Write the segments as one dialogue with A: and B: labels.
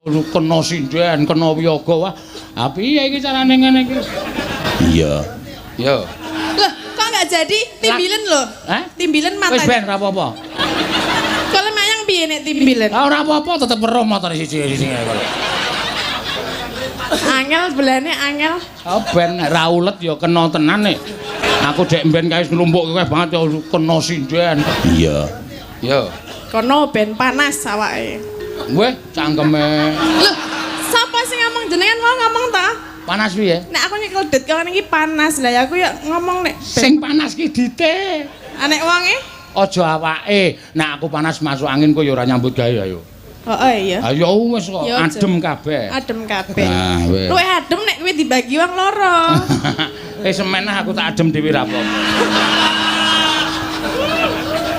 A: Kena sinden, kena wiyaga wah. Ha piye iki carane ngene iki? Iya. Yo.
B: Loh, kok nggak jadi timbilen loh?
A: Hah?
B: Timbilen
A: Wis
B: matanya.
A: ben ora apa-apa.
B: Kalau mayang piye nek timbilen?
A: Ah ora apa-apa tetep weruh motore siji-siji ngene kok.
B: Angel belane angel.
A: Ah ben nek ra ulet ya kena tenan nek. Aku dek mben kae nglumpuk kowe banget ya kena sinden. Iya. Yo.
B: Kono ben panas awake.
A: Weh, cangkeme
B: Loh, sapa sing ngomong jenengan mau ngomong ta?
A: panas piye?
B: Nek aku nyekel det kawan iki panas lah ya aku ya ngomong nek
A: Sing panas ki dite.
B: anek wonge.
A: Aja awake. Nek aku panas masuk angin kowe ya ora nyambut gawe ayo.
B: Heeh iya.
A: Ayo wis kok
B: Ya, aja.
A: adem kabeh.
B: Adem kabeh.
A: Nah, wis.
B: Luwih adem nek kuwi dibagi wong loro.
A: Eh semen aku tak adem dhewe ra apa-apa.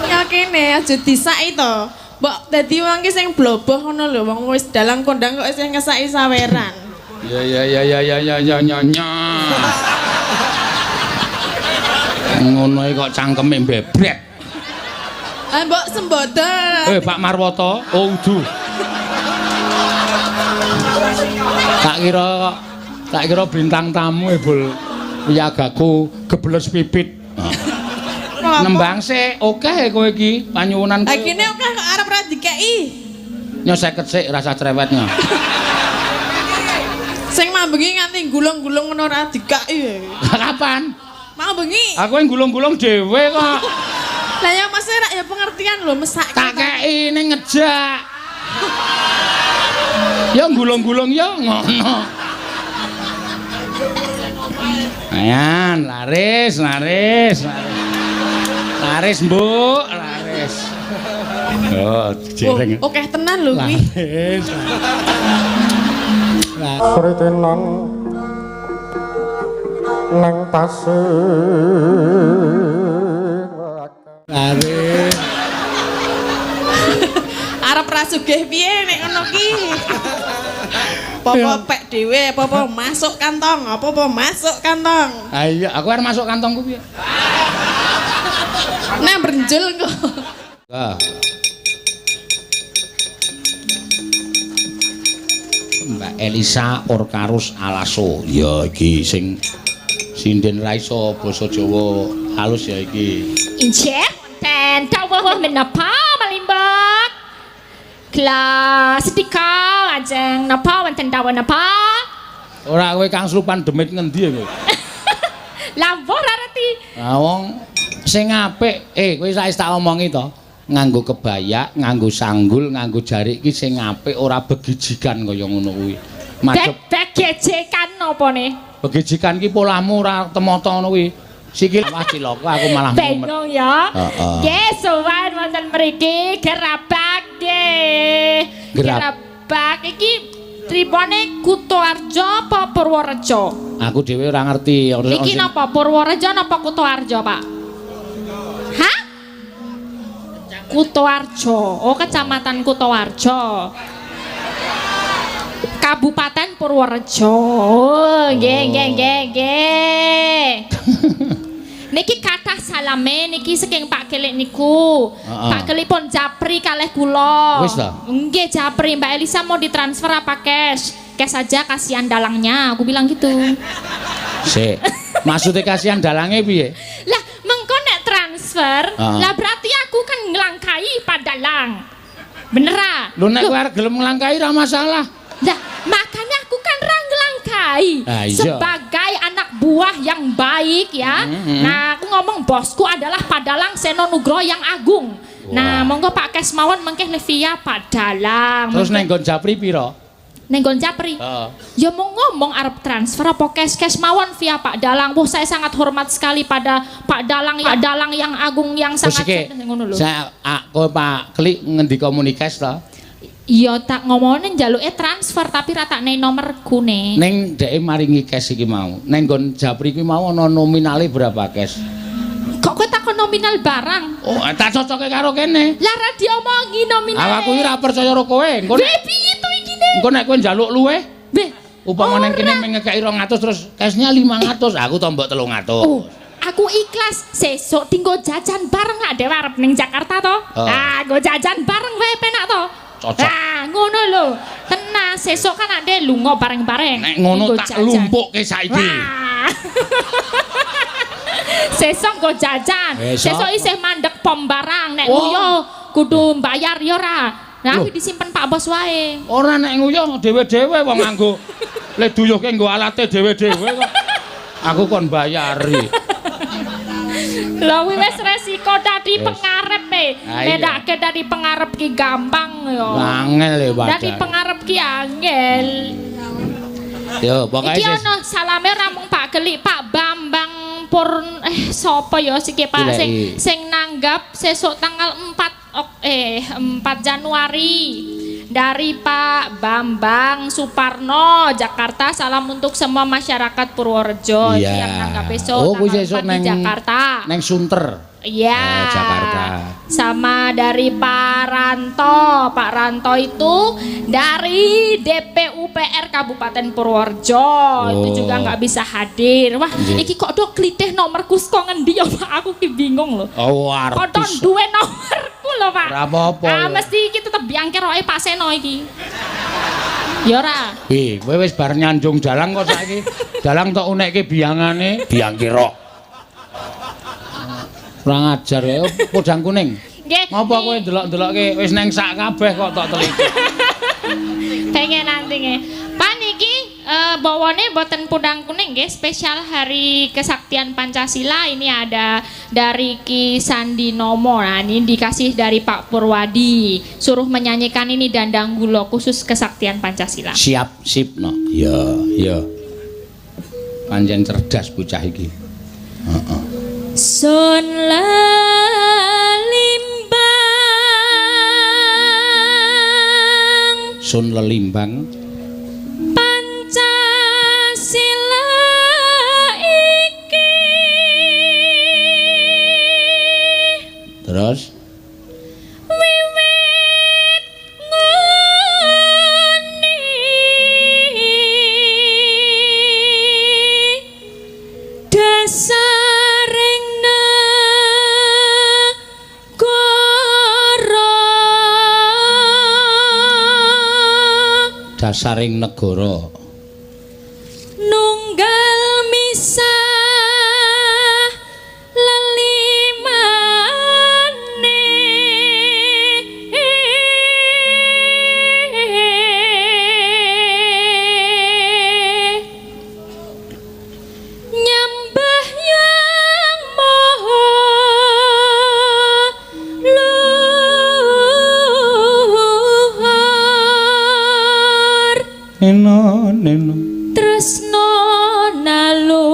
B: Ya kene aja disaki to. Mbok dadi wong ki sing bloboh ngono lho, wong wis dalang kondang kok isih ngesaki saweran.
A: Ya ya ya ya ya ya ya ya ya. Ngono iki kok cangkeme mbebret.
B: Ah mbok sembodo.
A: Eh Pak Marwoto, oh udu. Tak kira bintang tamu e bul. Wiyagaku gebles pipit. Nembang sik, oke kowe iki panyuwunan
B: Lah kene akeh kok arep ra dikeki.
A: Nyo 50 sik rasa cerewetnya.
B: Sing mambengi nganti gulung-gulung ngono ora dikeki.
A: Kapan?
B: Mau bengi.
A: Aku yang gulung-gulung dhewe kok.
B: Lah ya maksudnya rak ya pengertian lho mesake.
A: Tak kei ning ngejak. Ya gulung-gulung ya ngono. Ayan, laris, laris, laris. Laris, Mbuk, laris. Oh, jereng.
B: Oh, akeh tenan lho kuwi.
A: Laris.
C: Sritenan nang pasir
A: Laris.
B: Arep ra sugih piye nek ngono ki. Apa-apa pek dhewe, apa-apa masuk kantong, apa-apa masuk kantong.
A: Ah iya, aku arep masuk kantongku piye?
B: Nek brenjul kok.
A: Ah. Mbak Elisa Orkarus Alaso. Ya iki sing sinden ra iso basa Jawa halus ya iki.
D: Injih, wonten dawuh menapa malimbak? Kla sedika ajeng napa wonten dawuh napa?
A: Ora kowe kang slupan demit ngendi ya kowe?
D: Lah ora reti.
A: Lah wong sing apik, kowe saiki tak omongi to. Nganggo kebaya, nganggo sanggul, nganggo jarik iki sing apik ora begijikan kaya ngono kuwi. Madhep
D: Begejekan napa ne?
A: begijikan ki polamu ora temoto ngono kuwi. Sikil wah cilaka aku malah mumet.
D: Bingung ya.
A: Heeh.
D: Nggih, sowan wonten mriki gerabak nggih. Gerabak iki tripone Kutoarjo apa Purworejo?
A: Aku dhewe ora ngerti.
D: Iki napa Purworejo napa Kutoarjo, Pak? Hah? Kutoarjo. Oh, Kecamatan Kutoarjo. Kabupaten Purworejo. Oh, nggih nggih nggih nggih. Niki kathah salame niki saking Pak Kelik niku.
A: Heeh.
D: Pak Kelik pun japri kalih kula.
A: Wis ta?
D: Nggih japri Mbak Elisa mau ditransfer apa cash? Cash aja kasihan dalangnya, aku bilang gitu.
A: Sik. Maksude kasihan dalange piye?
D: Lah, mengko nek transfer,
A: Heeh.
D: lah berarti aku kan nglangkai Pak Dalang. Bener ah?
A: Lho nek kowe arep gelem nglangkai ra masalah.
D: Lah, makanya aku kan ra nglangkai
A: Ah, iya.
D: sebagai anak buah yang baik ya. Nah, aku ngomong bosku adalah Pak Dalang Seno Nugroho yang agung.
A: Wah.
D: Nah, monggo Pak Kesmawon mengke via Pak Dalang.
A: Terus neng nggon japri piro?
D: Neng nggon japri.
A: Heeh.
D: Ya mau ngomong arep transfer apa cash mawon via Pak Dalang. Wah, saya sangat hormat sekali pada Pak Dalang, Pak Dalang yang agung yang
A: Wis
D: sangat
A: iki.
D: ngono lho.
A: Saya aku Pak Klik ngendika muni cash to?
D: Iya tak ngomongin njaluke transfer tapi ra tak nei nomorku ne.
A: Ning dheke maringi cash iki mau. Neng nggon japri iki mau ana nominale berapa cash?
D: Kok kowe takon nominal barang?
A: Oh, tak cocoke karo kene.
D: Lah ra diomongi nominale.
A: Awakku iki ra percaya karo kowe. Engko nek
D: Weh piye to iki ne?
A: engko nek kowe njaluk luweh,
D: Weh,
A: upama neng
D: ora.
A: kene mung ngekeki 200 terus cashnya 500, aku tombok 300.
D: Oh, aku ikhlas sesuk tinggo jajan bareng lah dhewe arep ning Jakarta to.
A: Oh.
D: Ah, nggo jajan bareng wae penak to.
A: cocok.
D: Lah, ngono lho. Tenang, sesuk kan ade lunga bareng-bareng.
A: Nek ngono tak lumpukke saiki.
D: Sesuk nggo jajan. Sesuk isih mandek pom barang. Nek nguyo kudu mbayar ya ora. Nah, iki disimpen Pak Bos wae.
A: Ora nek nguyo dhewe-dhewe wong nganggo le duyuhke nggo alate dhewe-dhewe kok. Aku kon bayari.
D: Lha kuwi wis resiko dadi pengarep e. Bedake dadi pengarep ki gampang yo.
A: Angel e wajar.
D: Dadi pengarep ki angel.
A: Yo, pokoke
D: iki ana salame ora mung Pak Gelik, Pak Bambang Purn sapa ya siki Pak sing sing nanggap sesuk tanggal 4 Januari dari Pak Bambang Suparno Jakarta. Salam untuk semua masyarakat Purworejo yang nanggap besok tanggal 4 di Jakarta.
A: Neng Sunter.
D: Iya.
A: Oh, Jakarta.
D: Sama dari Pak Ranto. Pak Ranto itu dari DPUPR Kabupaten Purworejo. Oh. Itu juga nggak bisa hadir. Wah, iki kok do klitih nomorku saka ngendi ya Pak? Aku ki bingung lho.
A: Oh, artis.
D: Kok do duwe nomorku lho, Pak.
A: Ora apa-apa.
D: Ah, mesti iki tetep biangkeroke Pak Seno iki. Ya ora.
A: Piye, kowe wis bar nyanjung dalang kok saiki. Dalang tok unekke biyangane, biangkerok. Kurang ajar ya, podang kuning.
D: Nggih.
A: Ngopo kowe ndelok-ndelokke wis neng sak kabeh kok tok teliti.
D: Pengen nanti nggih. Pak niki bawane boten podang kuning nggih, spesial Hari Kesaktian Pancasila. Ini ada dari Ki Sandi Nomo. Nah, ini dikasih dari Pak Purwadi. Suruh menyanyikan ini Dandang Gulo khusus Kesaktian Pancasila.
A: Siap, sip no. Ya, ya. Pancen cerdas bocah iki. Heeh.
D: Sun lelimbang,
A: sun lelimbang,
D: Pancasila iki.
A: Terus
D: wiwit nguni dasar
A: dasaring negara
D: nunggal misah lelimane nyembah yang maha luhur.
A: Neno, neno.
D: Tresno nalu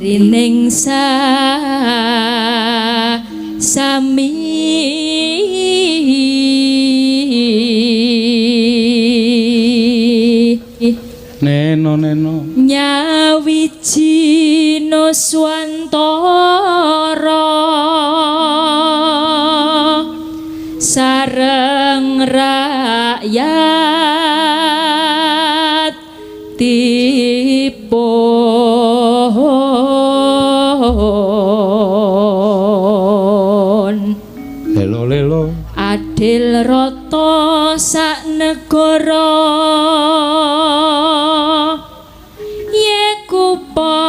D: rining sami
A: Neno, neno.
D: Nyawiji nuswantara sareng rakyat tipun
A: lelo lelo
D: adil rata sak negara yeku panca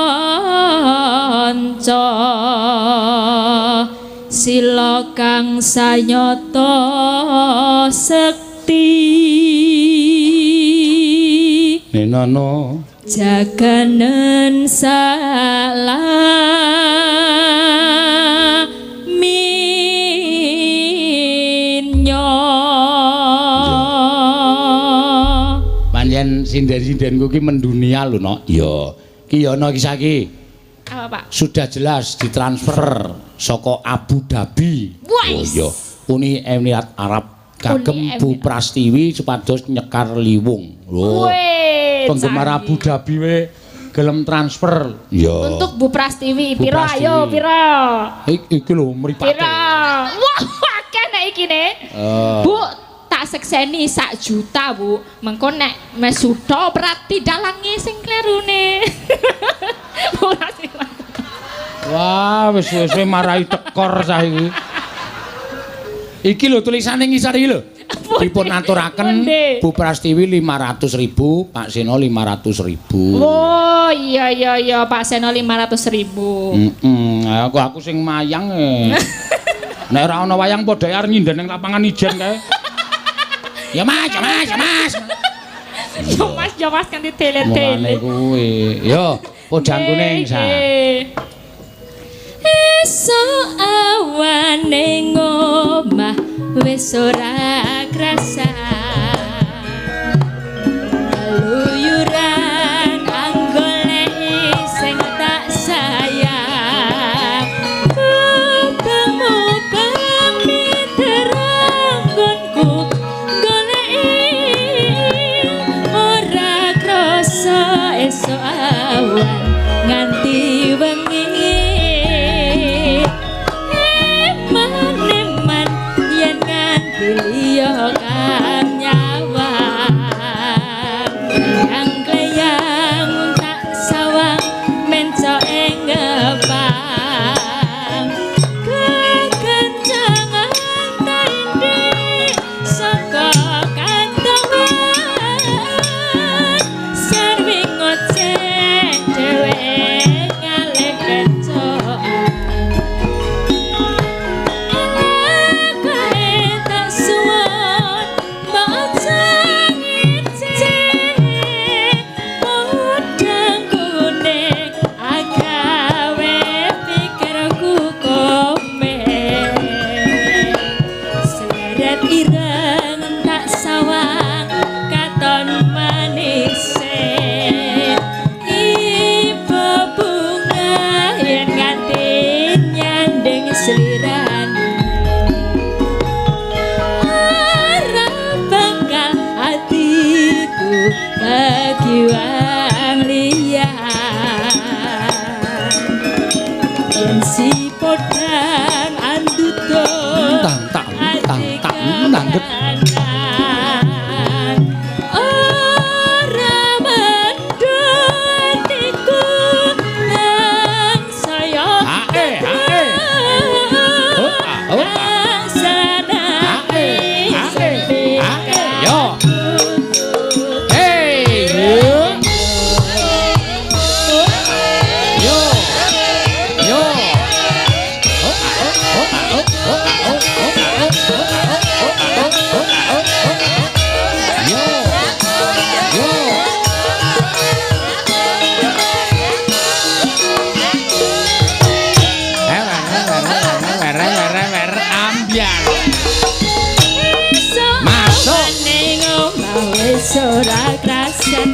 D: sila kang sanyata sekti.
A: Nenono
D: jaganen salah minyo.
A: Pancen sinden-sindenku ki mendunia lho, Nok. Iya. Ki ya ana iki saiki.
D: Apa, Pak?
A: Sudah jelas ditransfer saka Abu Dhabi. Oh iya, Uni Emirat Arab kagem Bu Prastiwi supados nyekar liwung. Lho. Penggemar Abu Dhabi we gelem transfer. Iya.
D: Untuk Bu Prastiwi piro ayo piro?
A: Iki lho mripate.
D: Piro? Wah, akeh nek iki ne. Bu, tak sekseni 1 juta, Bu. Mengko nek mesuto berarti dalange sing klerune. Bu Prastiwi.
A: Wah, wis suwe-suwe marahi tekor saiki. Iki lho tulisane ngisor iki lho. Dipun aturaken Bu Prastiwi 500.000, Pak Seno 500.000.
D: Oh iya iya iya, Pak Seno 500.000.
A: Heeh, aku sing mayang e. Nek ora ana wayang padha arep nyinden ning lapangan ijen kae. Ya Mas, ya Mas, ya Mas.
D: Ya Mas, ya Mas kanthi tele-tele.
A: Mulane kuwi. Yo, podang kuning sa.
D: Esuk awane ngomah wis ora krasa. Keluyuran anggoleki sing tak sayang. Mubeng-mubeng miteranggonku goleki ora krasa esuk awan nganti wengi. Eman-eman yen nganti liya kang nyawang. Kleyang-kleyang tak sawang mencoke ngepang. Kekencangan taindi saka katongan. Sarwi ngoceh dhewe ngalih kencokan. Eleke tak suwun maca ngece. Podang kuning agawe pikirku komen. Seleret ireng tak sawang katon manise. Ibu bunga yen nganti nyanding slirane. Ora bakal atiku kegiwang liyan. Yen si podang andutut
A: Tang tang tang tang nangget.
D: Ora mendut iku nang saya
A: Ae, ae. Oh, ah, oh, ah. Ae, ae, ae. Yo. Hey, yo. Yo. Yo. Oh, ah, oh, oh, ah, oh, oh, ah, oh, oh, ah, oh, oh, ah, oh, oh, ah, oh, oh, ah, oh, oh, ah, oh. Yo. Yo. Wer, ambyar. Masuk.
D: Ning omah wis ora krasan.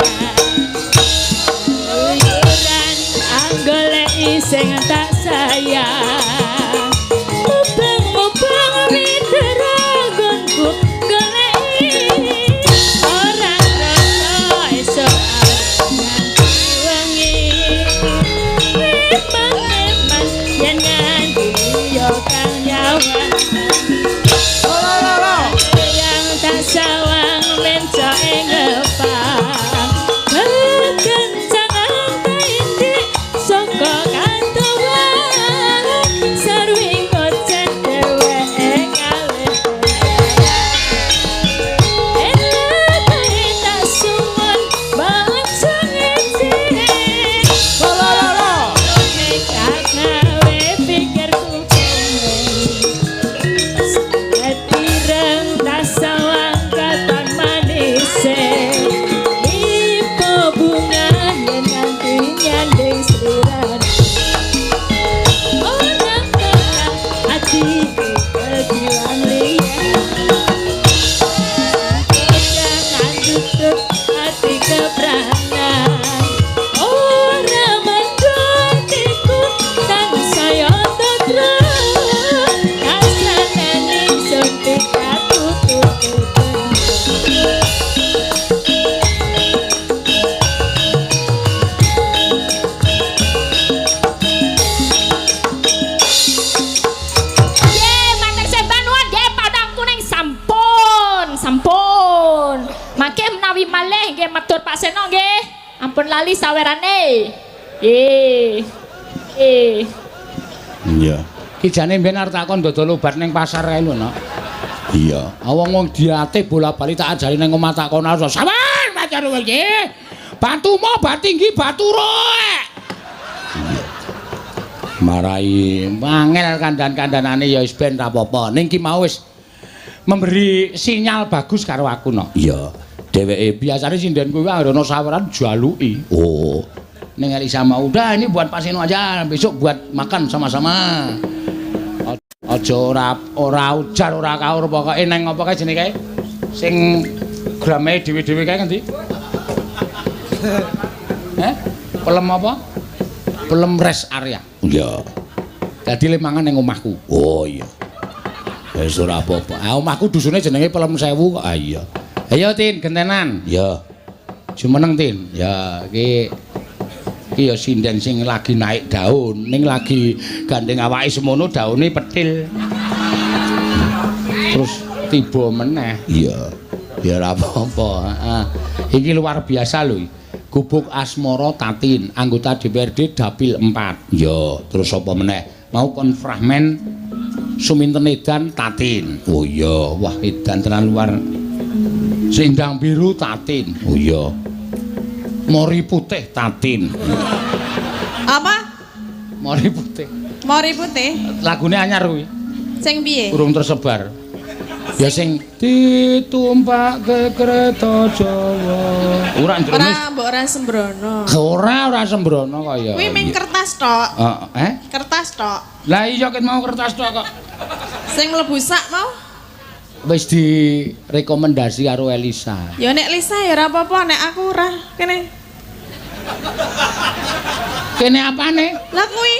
D: Keluyuran anggoleki sing tak sayang. Mubeng-mubeng miteranggonku goleki ora krasa esuk nganti wengi. Eman-eman yen nganti liya kang nyawang. Yang tak sawang mencoke ngepang. Kekencangan taindi saka katongan. Sarwi ngoceh dheweke ngalih. Eleke tak suwun maca ngece. Kagawe pikirku komen. Ireng tak sawang katon manise. Ibu bunga yen nganti nyanding slirane. Ora bakal atiku kegiwang liyan. Jangan tutup hati kepranan. Ora mendut iku tansaya totro. Kasranane ingsun pikatutup. Ye, matur sembah nuwun nggih Padang Kuning sampun, sampun. Mangke menawi malih nggih matur Pak Seno nggih. Ampun lali sawerane. Nggih. Nggih.
A: Iya. Ki jane mbiyen arep takon dodol obat ning pasar kae lho, Nok. Iya. Wong-wong diate bola-bali tak ajari nang omah tak kono sabar pacar iki. Batu mo, batinggi, batu roek. Iya. Marai angel kandan-kandanane ya wis ben ra apa-apa. Ning ki mau wis memberi sinyal bagus karo aku no. Iya. Dheweke biasane sinden kuwi anggere ana saweran jaluki. Oh. Ning Elisa mau udah ini buat Pak Seno aja, besok buat makan sama-sama. Aja ora ujar ora kaur pokoke nang apa kae jenenge kae? Sing grame dhewe-dhewe kae ngendi? Eh? Pelem apa? Pelem rest area. Iya. Dadi le mangan ning omahku. Oh iya. Wis ora apa-apa. Ah omahku dusune jenenge Pelem Sewu kok. Ah iya. Ayo Tin, gentenan. Iya. Jumeneng Tin. Ya iki iki ya sinden sing lagi naik daun, ning lagi gandeng awake semono daune petil. Terus tiba meneh. Iya. Ya ora apa-apa. Heeh. Iki luar biasa lho. Gubuk Asmara Tatin, anggota DPRD Dapil 4. Iya, terus apa meneh? Mau kon fragmen Suminten Edan Tatin. Oh iya, wah edan tenan luar. Sindang Biru Tatin. Oh iya. Mori Putih Tatin.
B: Apa?
A: Mori Putih.
B: Mori Putih.
A: Lagune anyar kuwi.
B: Sing piye?
A: Urung tersebar. Ya sing ditumpake kereta Jawa. Ora njero.
B: Ora mbok ora sembrono.
A: Ora sembrono kaya.
B: Kuwi ming kertas tok.
A: Heeh.
B: Kertas tok.
A: Lah iya ket mau kertas tok kok.
B: Sing mlebu sak mau
A: wis direkomendasi karo Elisa.
B: Ya nek Lisa ya ora apa-apa, nek aku ora kene.
A: Kene apane?
B: Lah kuwi.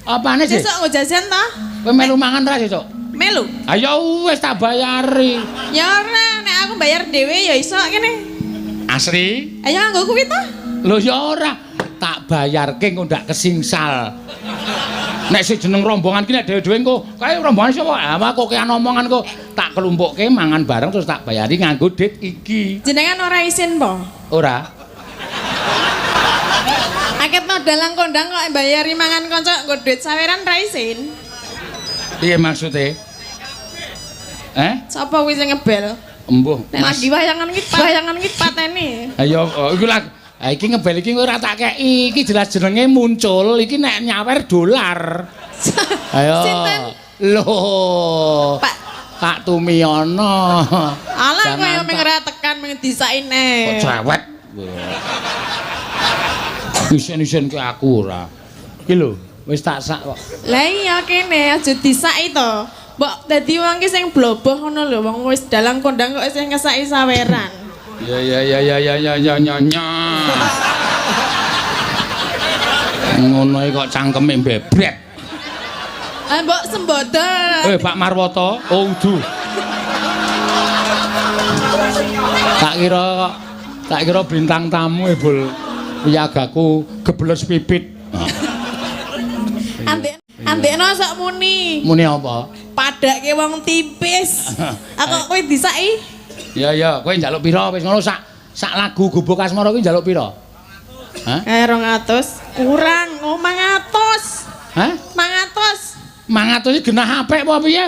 A: Apane sih?
B: Sesuk nggo jajan ta?
A: Kowe melu mangan ra sesuk?
B: Melu.
A: Ayo wis tak bayari.
B: Ya ora, nek aku bayar dhewe ya iso kene.
A: Asri?
B: Ayo nganggo kuwi ta?
A: Lho ya ora, tak bayarke engko ndak kesingsal. Nek sing jeneng rombongan ki nek dhewe-dhewe engko kae rombongan sapa? Ah kok kean omongan kok tak kelumpukke mangan bareng terus tak bayari nganggo dit iki.
B: Jenengan ora isin po?
A: Ora.
B: Akeh to dalang kondang kok bayari mangan kanca nggo duit saweran ra isin.
A: Piye maksude? Eh?
B: Sapa kuwi sing ngebel?
A: Embuh.
B: Nek lagi wayangan iki pateni.
A: Ayo iku lah. Ha iki ngebel iki ora tak kei, iki jelas jenenge muncul, iki nek nyawer dolar. Ayo.
B: Sinten?
A: Lho.
B: Pak
A: Pak Tumiono.
B: Alah kowe mung ora tekan mung disaine.
A: Kok cerewet. Isin-isin ke aku ora. Iki lho, wis tak sak kok.
B: Lah iya kene aja disaki to. Mbok dadi wong ki sing bloboh ngono lho, wong wis dalang kondang kok isih ngesaki saweran.
A: Ya ya ya ya ya ya ya ya ya. Ngono iki kok cangkeme mbebret.
B: Ah mbok sembodo.
A: Pak Marwoto, oh udu. Tak kira bintang tamu e bol. Piyagaku gebles pipit.
B: Andekno sok muni.
A: Muni apa?
B: Padake wong tipis. Aku kowe disaki.
A: Ya ya, kowe njaluk pira wis ngono sak lagu Gubuk Asmara kuwi njaluk pira? Hah?
B: 200 kurang, oh 500.
A: Hah?
B: 500.
A: 500 iki genah apik apa piye?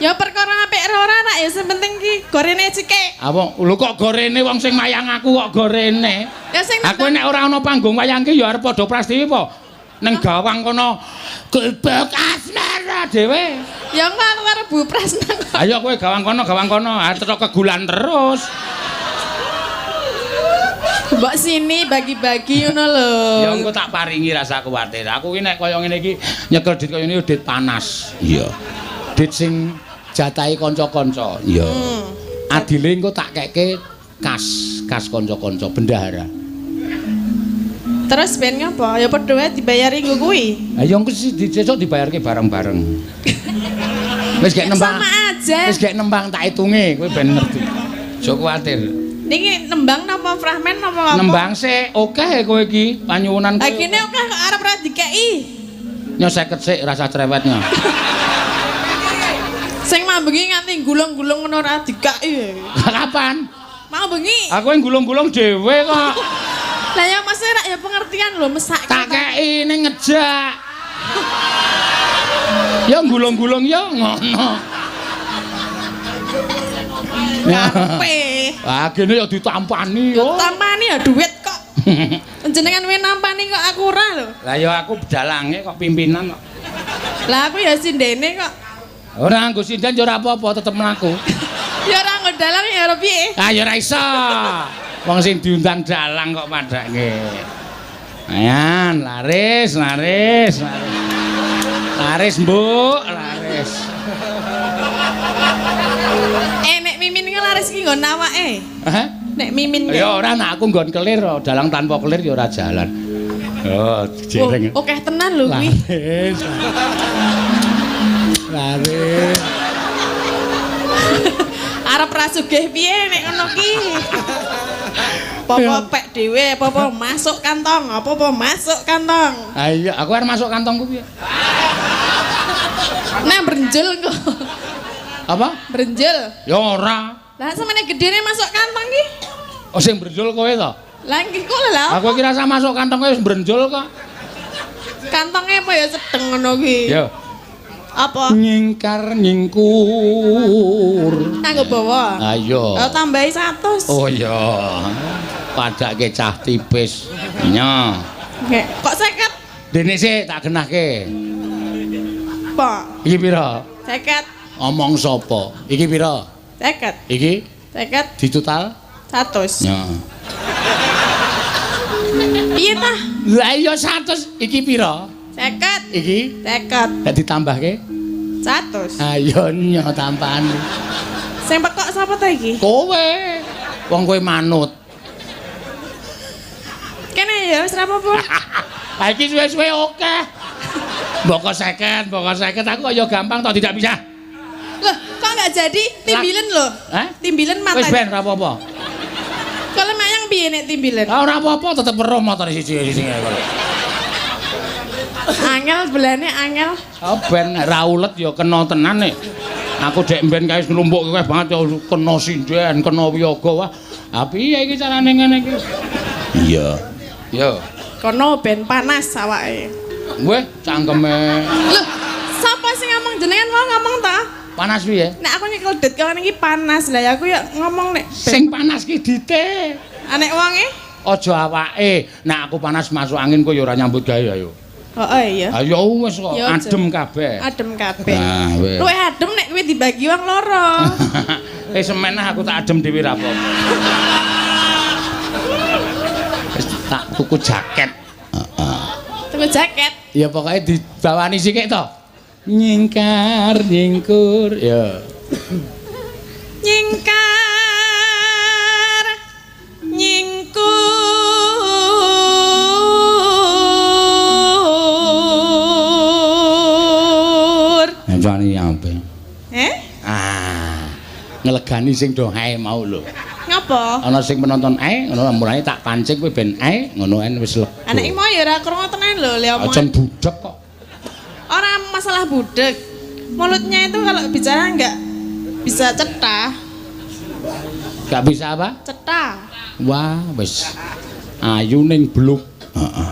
B: Ya perkara apik ora ora ya sing penting ki gorene cekek.
A: Ah wong lho kok gorene wong sing mayang aku kok gorene.
B: Ya sing
A: aku nek ora ana panggung wayang ki ya arep padha Prastiwi apa? Neng gawang kono Gubuk Asmara dhewe.
B: Ya engko aku karo Bu Prasna kok.
A: Ayo kowe gawang kono, arep kegulan terus.
B: Mbok sini bagi-bagi ngono lho.
A: Ya engko tak paringi rasa kuwatir. Aku ki nek kaya ngene iki nyekel dit kaya ngene dit panas. Iya. Dit sing jatahi kanca-kanca. Iya. Adile engko tak keke kas kanca-kanca bendahara.
B: Terus ben ngapa? Ya padha wae dibayari nggo kuwi.
A: Ha ya engko sesuk dibayarke bareng-bareng. Wis gek nembang.
B: Sama aja.
A: Wis gek nembang tak hitunge kowe ben ngerti. Aja kuwatir.
B: Niki nembang napa fragmen napa apa?
A: Nembang sik, akeh kowe iki panyuwunan kowe.
B: Lah kene akeh kok arep ora dikeki.
A: Nyo 50 sik rasa cerewetnya.
B: Sing mambengi nganti gulung-gulung ngono ora dikeki.
A: Kapan?
B: Mau bengi.
A: Aku yang gulung-gulung dhewe kok.
B: Lah ya maksudnya rak ya pengertian lho mesake.
A: Tak kei ning ngejak. Ya gulung-gulung ya ngono.
B: Karepe.
A: Ah kene ya ditampani yo.
B: Tampani ya duit kok. Jenengan wis nampani kok aku ora lho.
A: Lah ya aku dalange kok pimpinan kok.
B: Lah aku ya sindene kok.
A: Ora nganggo sinden ya ora apa-apa tetep mlaku.
B: Ya ora nggo dalang ya ora piye.
A: Ah ya ora iso. Wong sing diundang dalang kok padake. Ayan, laris, laris, laris. Laris, Mbuk, laris.
B: Nek mimin ki laris ki nggon awake.
A: Hah?
B: Nek mimin
A: ya ora nek aku nggon kelir, dalang tanpa kelir ya ora jalan. Oh, jereng.
B: Oh, akeh tenan lho kuwi.
A: Laris. Laris.
B: Arep ra sugih piye nek ngono ki. Apa-apa pek dhewe, apa-apa masuk kantong, apa-apa masuk kantong.
A: Ha iya, aku arep masuk kantongku piye?
B: Nah, brenjul kok.
A: Apa?
B: Brenjul.
A: Ya ora.
B: Lah samene gedene masuk kantong ki.
A: Oh sing brenjul kowe to?
B: Lah iki kok lho.
A: Aku kira rasa masuk kantong kowe wis brenjul kok.
B: Kantonge apa ya sedeng ngono ki.
A: Ya.
B: Apa?
A: Nyingkar nyingkur.
B: Nganggo bawa.
A: Ayo.
B: Oh, tambahi 100.
A: Oh iya. Padake cah tipis. Nya.
B: Nggih. Kok 50?
A: Dene sik tak genahke.
B: Apa?
A: Iki pira?
B: 50.
A: Omong sapa? Iki pira?
B: 50.
A: Iki?
B: 50.
A: Ditotal
B: 100.
A: Nya.
B: Piye tah?
A: Lah iya 100. Iki pira?
B: 50.
A: Iki?
B: 50.
A: Nek ditambahke?
B: 100.
A: Ayo nyo tambahan.
B: Sing pekok sapa ta iki?
A: Kowe. Wong kowe manut.
B: Kene ya wis ra apa-apa.
A: Ha iki suwe-suwe akeh. Mboko 50, mboko 50 aku ya gampang toh tidak bisa.
B: Loh, kok enggak jadi timbilen lho?
A: Hah?
B: Timbilen matane.
A: Wis ben ra apa-apa.
B: Kalau mayang piye nek timbilen?
A: Ah ora apa-apa tetep weruh motore siji-siji kok.
B: Angel belane angel.
A: Oh ben ra ulet ya kena tenan nek. Aku dek mben kae nglumpuk kowe banget ya kena sinden, kena wiyaga wah. Ha piye iki carane ngene iki? Iya. Yo.
B: Kono ben panas awake.
A: Weh, cangkeme.
B: Loh, sapa sing ngomong jenengan mau ngomong ta?
A: Panas piye?
B: Nek aku nyekel dit kawan iki panas. Lah ya aku ya ngomong nek
A: sing panas ki dite.
B: Nek wonge
A: aja awake. Nek aku panas masuk angin kowe ya ora nyambut gawe ayo.
B: Heeh iya.
A: Ayo wis kok adem kabeh.
B: Adem kabeh.
A: Nah, wis.
B: Luwih adem nek kuwi dibagi wong loro.
A: Eh semen aku tak adem dhewe ra apa-apa. Wis tak tuku jaket. Heeh.
B: Tuku jaket.
A: Ya pokoke dibawani sikik to. Nyingkar nyingkur ya.
B: Nyingkar nyingkur.
A: Ngancani ampe.
B: Eh?
A: Ah. Ngelegani sing do ae mau lho.
B: Ngapa?
A: Ana sing penonton ae ngono mulane tak pancing kowe ben ae ngono en wis lega.
B: Anake mau ya ora krungu tenan lho le omongan.
A: Aja budhek kok.
B: Ora masalah budhek. Mulutnya itu kalau bicara enggak bisa cetha.
A: Enggak bisa apa?
B: Cetha.
A: Wah, wis ayu ning bluk. Heeh.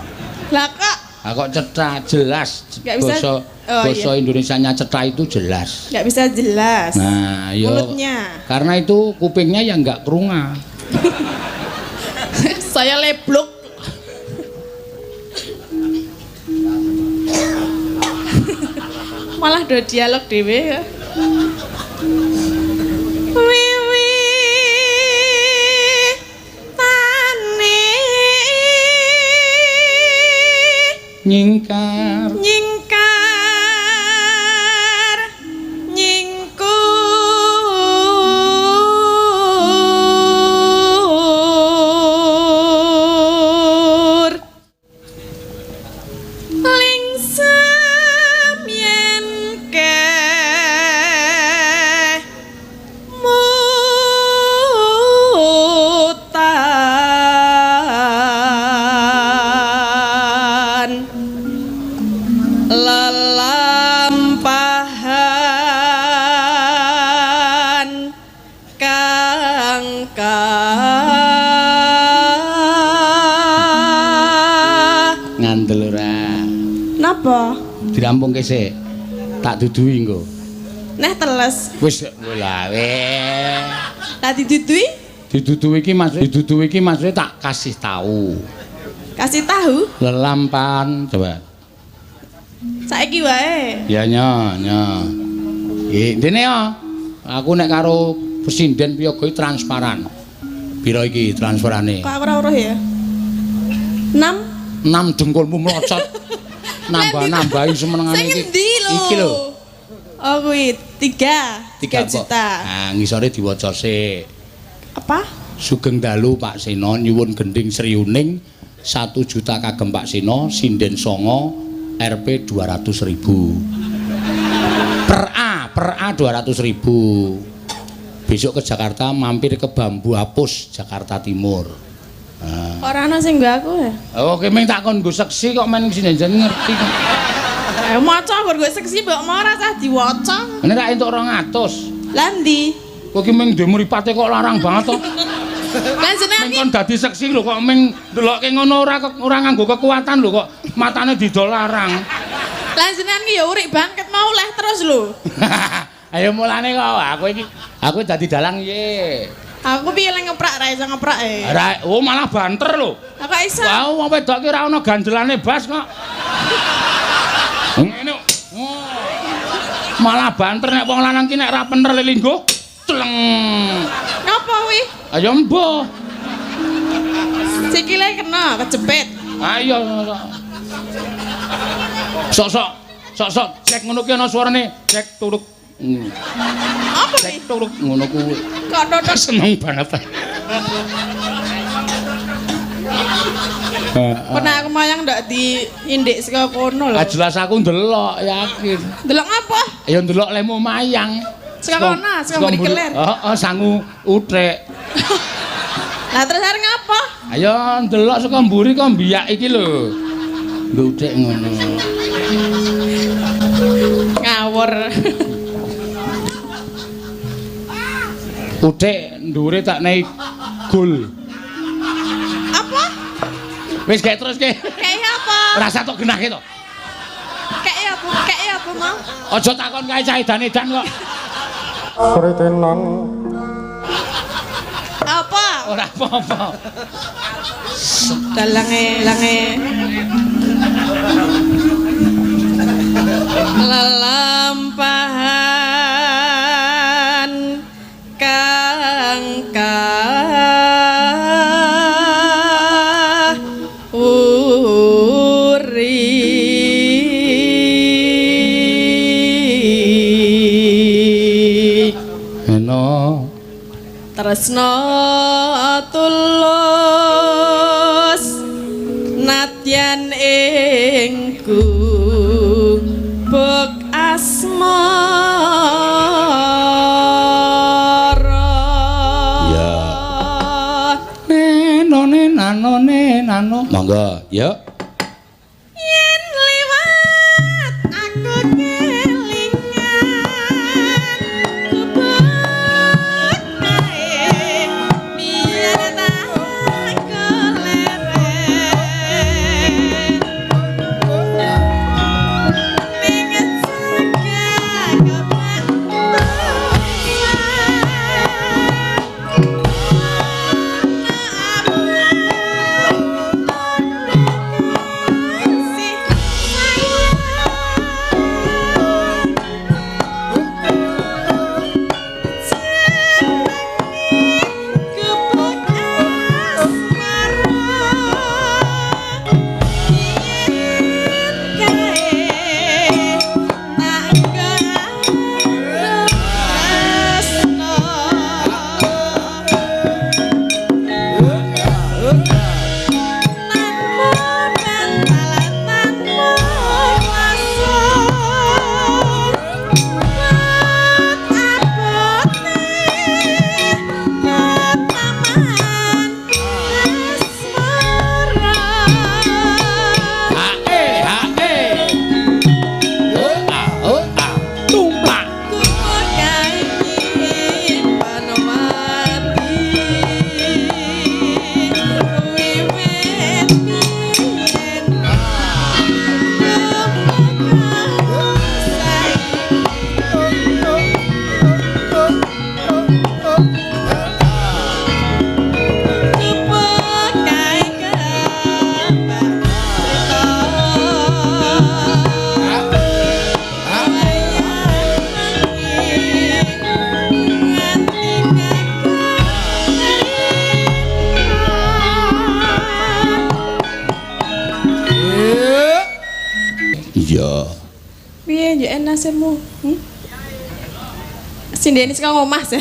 B: Lah kok?
A: Lah kok cetha jelas.
B: Basa oh,
A: basa
B: iya.
A: Indonesianya cetha itu jelas.
B: Enggak bisa jelas.
A: Nah, yo.
B: Mulutnya.
A: Karena itu kupingnya yang enggak kerunga.
B: Saya leblok. Malah do dialog dhewe ya. Wiwi tane
A: nyingkar
B: nyingkar nyingkur lingsem yen kemutan lelampahan kang
A: ngandel ora.
B: Napa?
A: Dirampungke sik. Tak duduhi engko.
B: Neh teles.
A: Wis lha weh.
B: Lah didudui?
A: Didudui iki Mas, didudui iki maksudnya tak kasih tahu.
B: Kasih tahu?
A: Lelampan coba.
B: Saiki wae.
A: Ya nya, nya. Iki ndene ya. Aku nek karo presiden piyaga iki transparan. Piro iki transferane?
B: Kok aku ora weruh ya? 6.
A: 6 dengkulmu mlocot. Nambah-nambahi semenengane
B: Sing
A: iki.
B: endi lho?
A: Iki lho.
B: Oh kuwi 3. 3 juta.
A: Nah, ngisore diwaca sik.
B: Apa?
A: Sugeng dalu Pak Seno nyuwun gending Sriuning 1 juta kagem Pak Seno sinden songo Rp 200.000. Per A, per A 200.000. Besok ke Jakarta mampir ke Bambu Apus, Jakarta Timur. Nah.
B: Ora ana sing nggo aku ya.
A: Oke, meng tak kon nggo seksi kok men sinden ngerti kok.
B: Ayo maca nggo seksi mbok mau ora usah diwaca.
A: Ini ra entuk 200.
B: Lah ndi?
A: Kowe ki meng ndek mripate kok larang banget to.
B: Lah jenengan
A: Meng kon dadi seksi lho kok meng ndelokke ngono ora ora nganggo kekuatan lho kok matane didol larang.
B: Lah jenengan ki ya urik banget mau leh terus lho.
A: Ayo mulane kok aku iki aku dadi dalang piye?
B: Aku piye lek ngeprak ra iso ngeprak e.
A: Ora, oh malah banter lho.
B: Aku iso.
A: Wah, wong wedok ki ora ana ganjelane bas kok. Ngene. Malah banter nek wong lanang ki nek ra pener lelingguh celeng.
B: Ngapa kuwi?
A: Ayo mbuh.
B: Sikile kena kejepit.
A: Ayo. Sok-sok sok-sok cek ngono ki ana suarane cek turuk.
B: Apa
A: cek turuk ngono kuwi.
B: Kok totok
A: seneng banget.
B: Pernah aku mayang ndak diindik saka kono lho.
A: Ah jelas aku ndelok yakin.
B: Ndelok ngapa?
A: Ya ndelok lemu mayang.
B: Saka kono, saka mburi kelir.
A: Heeh, sangu uthik.
B: Lah terus arep ngapa?
A: Ayo ndelok saka mburi kok mbiyak iki lho. Uthik ngono.
B: Ngawur.
A: Uthik ndure tak nei gol.
B: Apa?
A: Wis gek terus ke.
B: Kayak apa?
A: Rasa tok genahke to.
B: Kayak apa? Kayak apa mau?
A: Aja takon kae cah edan-edan kok.
C: Sritenan.
B: Apa?
A: Ora apa-apa.
B: Dalange, lange. Lelampahan kang uri
A: eno
B: tresno tulus nadyan ing gubuk asmara.
A: Ya. Neno nano nano. Monggo, ya.
B: Yen liwat aku kelingan gubuk kae biar tak keleren ning jaga nasibmu? Hmm? Sindene saka ngomah sih.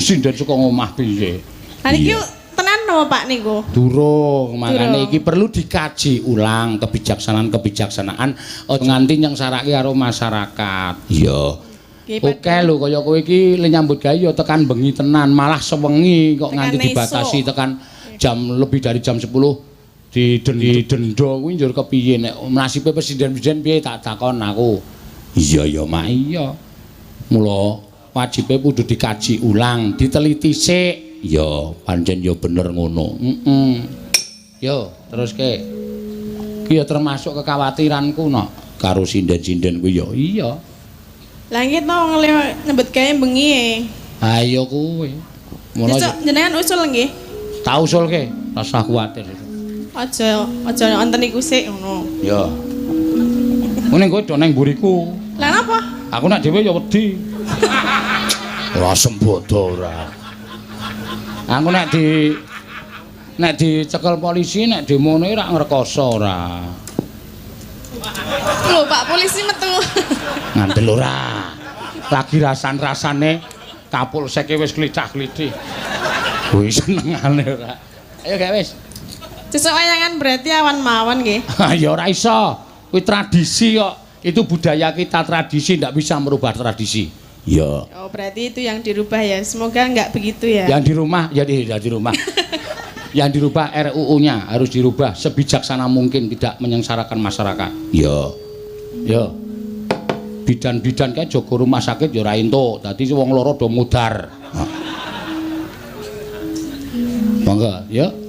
A: Sinden saka ngomah piye?
B: Lah niki tenan napa Pak niku?
A: Durung, makane iki perlu dikaji ulang kebijaksanaan-kebijaksanaan aja nganti nyengsarake karo masyarakat. Iya. Oke lho kaya kowe iki le nyambut gawe ya tekan bengi tenan, malah sewengi kok nganti dibatasi tekan jam lebih dari jam 10 didenda kuwi njur kepiye nek nasibe presiden-presiden piye tak takon aku. Iya ya mak iya. Mula wajibe kudu dikaji ulang, diteliti sik. Ya pancen ya bener ngono. Heeh. Yo teruske. Ki ya termasuk kekhawatiranku no karo sinden-sinden kuwi ya. Iya.
B: Lah nggih to wong nyambut gawe bengi e.
A: Ha iya kuwi.
B: Mula jenengan usul nggih.
A: Tak usulke, rasah kuwatir.
B: Aja aja wonten iku sik ngono.
A: Ya. Ngene kowe do nang mburiku.
B: Lah napa?
A: Aku nek dhewe ya wedi. Ora sembodo ora. Aku nek di nek dicekel polisi nek demone ora ngrekoso ora.
B: Lho Pak polisi metu.
A: Ngandel ora. Lagi rasan-rasane kapolseke wis klicah-klithih. Kuwi senengane ora. Ayo gak wis.
B: Sesuk wayangan berarti awan mawon nggih.
A: Ya ora iso. Kuwi tradisi kok. Itu budaya kita, tradisi ndak bisa merubah tradisi. Iya.
B: Oh, berarti itu yang dirubah ya. Semoga enggak begitu ya.
A: Yang di rumah, ya di rumah. Yang dirubah RUU-nya harus dirubah sebijaksana mungkin tidak menyengsarakan masyarakat. Iya. Ya. Bidan-bidan kae jaga rumah sakit ya ora entuk. Dadi wong loro do mudar. Monggo, ya.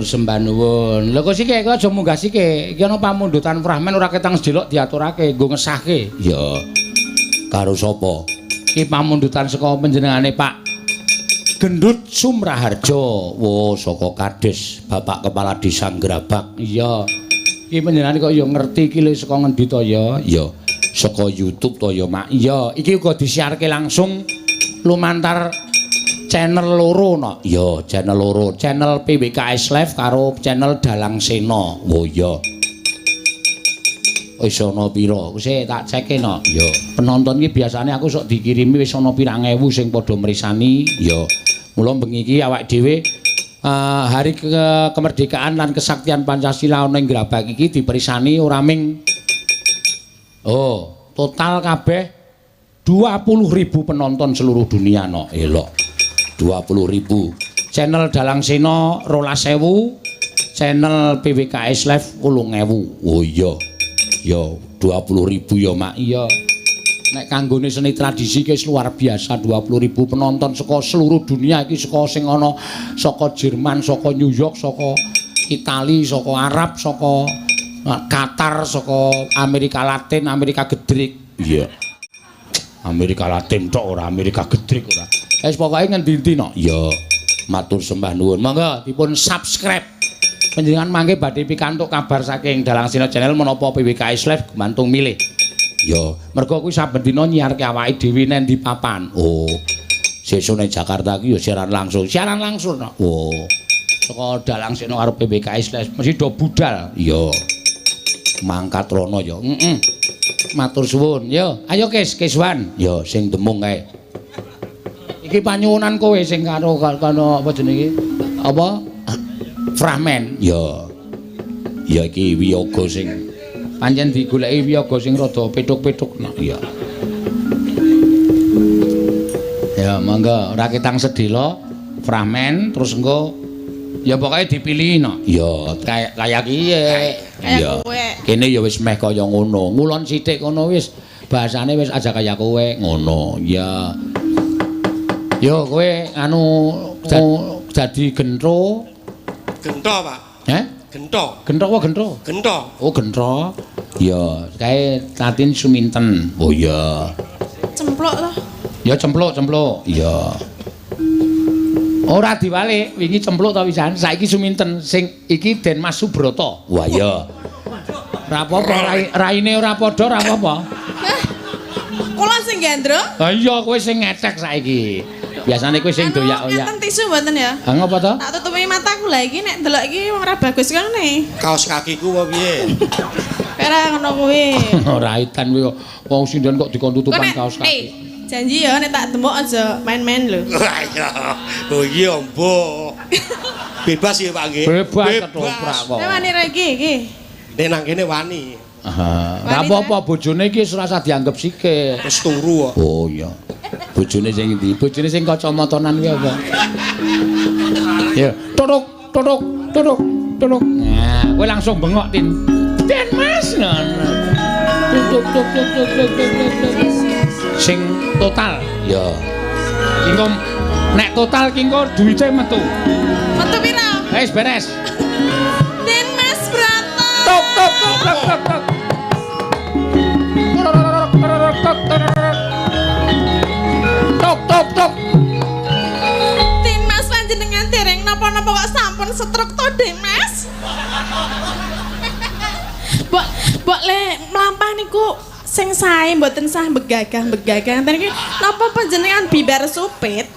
A: Sembah nuwun. Lho kok sike kok aja munggah sike. Iki ana pamundutan fragmen ora ketang sedelok diaturake nggo ngesahke. Iya. Karo sapa? Iki pamundutan saka panjenengane Pak Gendut Sumraharjo. Wo saka Kades, Bapak Kepala Desa Grabag. Iya. Iki panjenengan kok ya ngerti iki lho saka ngendi to ya? Ya, saka YouTube to ya, Mak. Iya, iki uga disiarke langsung lumantar channel loro no. Iya, channel loro, channel PWKS Live karo channel Dalang Sena. Oh iya. Wis ana pira? Sik tak ceke no. Iya. Penonton iki biasane aku sok dikirimi wis ana pirang ewu sing padha mrisani. Iya. Mula bengi iki awake dhewe hari kemerdekaan lan kesaktian Pancasila ana ing Grabag iki diperisani ora ming oh, total kabeh 20.000 penonton seluruh dunia no. Elok. 20.000. Channel Dalang Sena 12.000, channel PWKS Live 8.000. Oh iya. Ya 20.000 ya, Mak. Iya. Nek kanggone seni tradisi iki luar biasa 20.000 penonton saka seluruh dunia iki, saka sing ana saka Jerman, saka New York, saka Itali, saka Arab, saka Qatar, saka Amerika Latin, Amerika Gedrik. Iya. Amerika Latin tok ora, Amerika Gedrik ora. Wis pokoke ngendi-endi no. Iya. Matur sembah nuwun. Monggo dipun subscribe. Panjenengan mangke badhe pikantuk kabar saking Dalang Sena Channel menapa PWKS Live gumantung milih. Ya, mergo kuwi saben dina nyiarke awake dhewe nang ndi papan. Oh. Sesuk nang Jakarta ki ya siaran langsung. Siaran langsung. No. Oh. Saka Dalang Sena karo PWKS Live mesti do budal. Iya. Mangkat rono ya. Heeh. Matur suwun. Yo, ayo Kes, Keswan. Yo sing demung kae. Iki panyuwunan kowe sing karo kono apa jenenge? Apa? Fragmen. Ya. Ya iki wiyaga sing pancen digoleki wiyaga sing rada petuk-petuk. Nah, iya. Ya monggo ora ketang sedhela fragmen terus engko ya pokoke dipilih no. Ya kaya kiye.
B: Kaya kowe.
A: Kene ya wis meh kaya ngono. Ngulon sithik ngono wis bahasane wis aja kaya kowe ngono. Ya. Yo kowe anu dadi gentro.
E: Gento, Pak.
A: Heh?
E: Gento.
A: Gento apa gentro?
E: Gento.
A: Oh, gentro. Ya, kae Tatin Suminten. Oh iya.
B: Cempluk to.
A: Ya cempluk, cempluk. Iya. Ora diwalik, wingi cempluk ta wisan. Saiki Suminten sing iki Den Mas Subroto. Wah iya. Ora apa-apa, raine ora padha ora apa-apa.
B: Kula sing gandro?
A: Ha iya, kowe sing ngetek saiki. Biasane kowe sing doyak-oyak.
B: Ngeten tisu mboten ya?
A: Ha ngopo to?
B: Tak tutupi mataku lah iki nek ndelok iki wong ora bagus kene.
E: Kaos kakiku apa piye?
B: Ora ngono kuwi.
A: Ora itan kuwi wong sinden kok dikon tutupan kaos kaki.
B: Janji ya nek tak demok aja main-main lho.
E: Lah iya. Oh iya mbo. Bebas ya Pak nggih.
A: Bebas ketoprak kok.
B: Nek wani ra iki iki.
E: Nek nang kene wani.
A: Ora apa-apa bojone iki wis ora usah dianggep sikik.
E: Wis turu kok.
A: Oh iya. Bojone sing endi? Bojone sing kacamatanan kuwi apa? Ya, tutuk tutuk tutuk tutuk. Nah, kowe langsung bengok, Tin. Den Mas ngono. Tutuk tuk tuk tuk tuk tuk. Sing total. Ya. Ki nek total ki engko duwite metu.
B: Metu pira?
A: Wis beres.
B: Den Mas Brata.
A: Tok tok tok tok tok tok. Tok tok tok.
B: Den Mas panjenengan dereng napa-napa kok sampun setruk to, Den Mas? Mbok mbok le mlampah niku sing sae mboten sah begagah-begagah. Ngenten iki napa panjenengan bibar supit?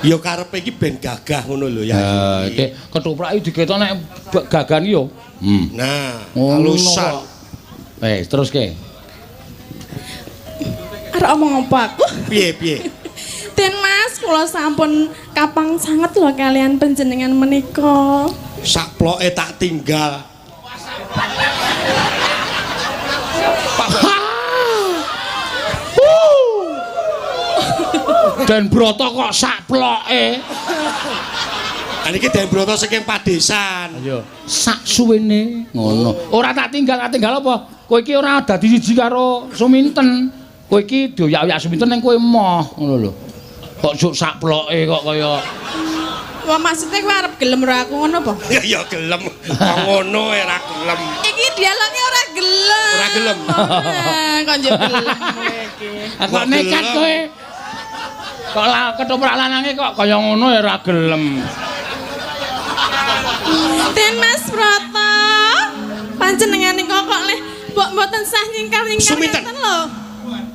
E: Ya karepe iki ben gagah ngono lho ya.
A: Ha, iki ketoprak iki diketok nek gagahan yo.
E: Nah, alusan.
A: Wis, terus ke.
B: Arep omong apa aku?
E: Piye piye?
B: Den Mas, kula sampun kapang sanget lho kalian panjenengan menika.
E: Sakploke tak tinggal.
A: Den Broto kok sakploke.
E: Ha niki Den Broto saking padesan.
A: Iya. Sak suwene ngono. Ora tak tinggal, tak tinggal apa? Kowe iki ora dadi siji karo Suminten. Kowe iki doyak-oyak Suminten ning kowe emoh ngono lho. Kok juk sakploke kok kaya.
B: Wah, maksudnya kowe arep gelem ora aku ngono apa?
E: Ya ya gelem. Kok ngono ora gelem.
B: Iki dialoge ora gelem.
E: Ora gelem.
B: Kok njuk gelem kowe iki.
A: Kok nekat kowe. Kok ketoprak lanange kok kaya ngono ya ora gelem.
B: Den Mas Broto, Panjenengan niku kok leh mbok mboten sah nyingkar-nyingkar ngeten lho.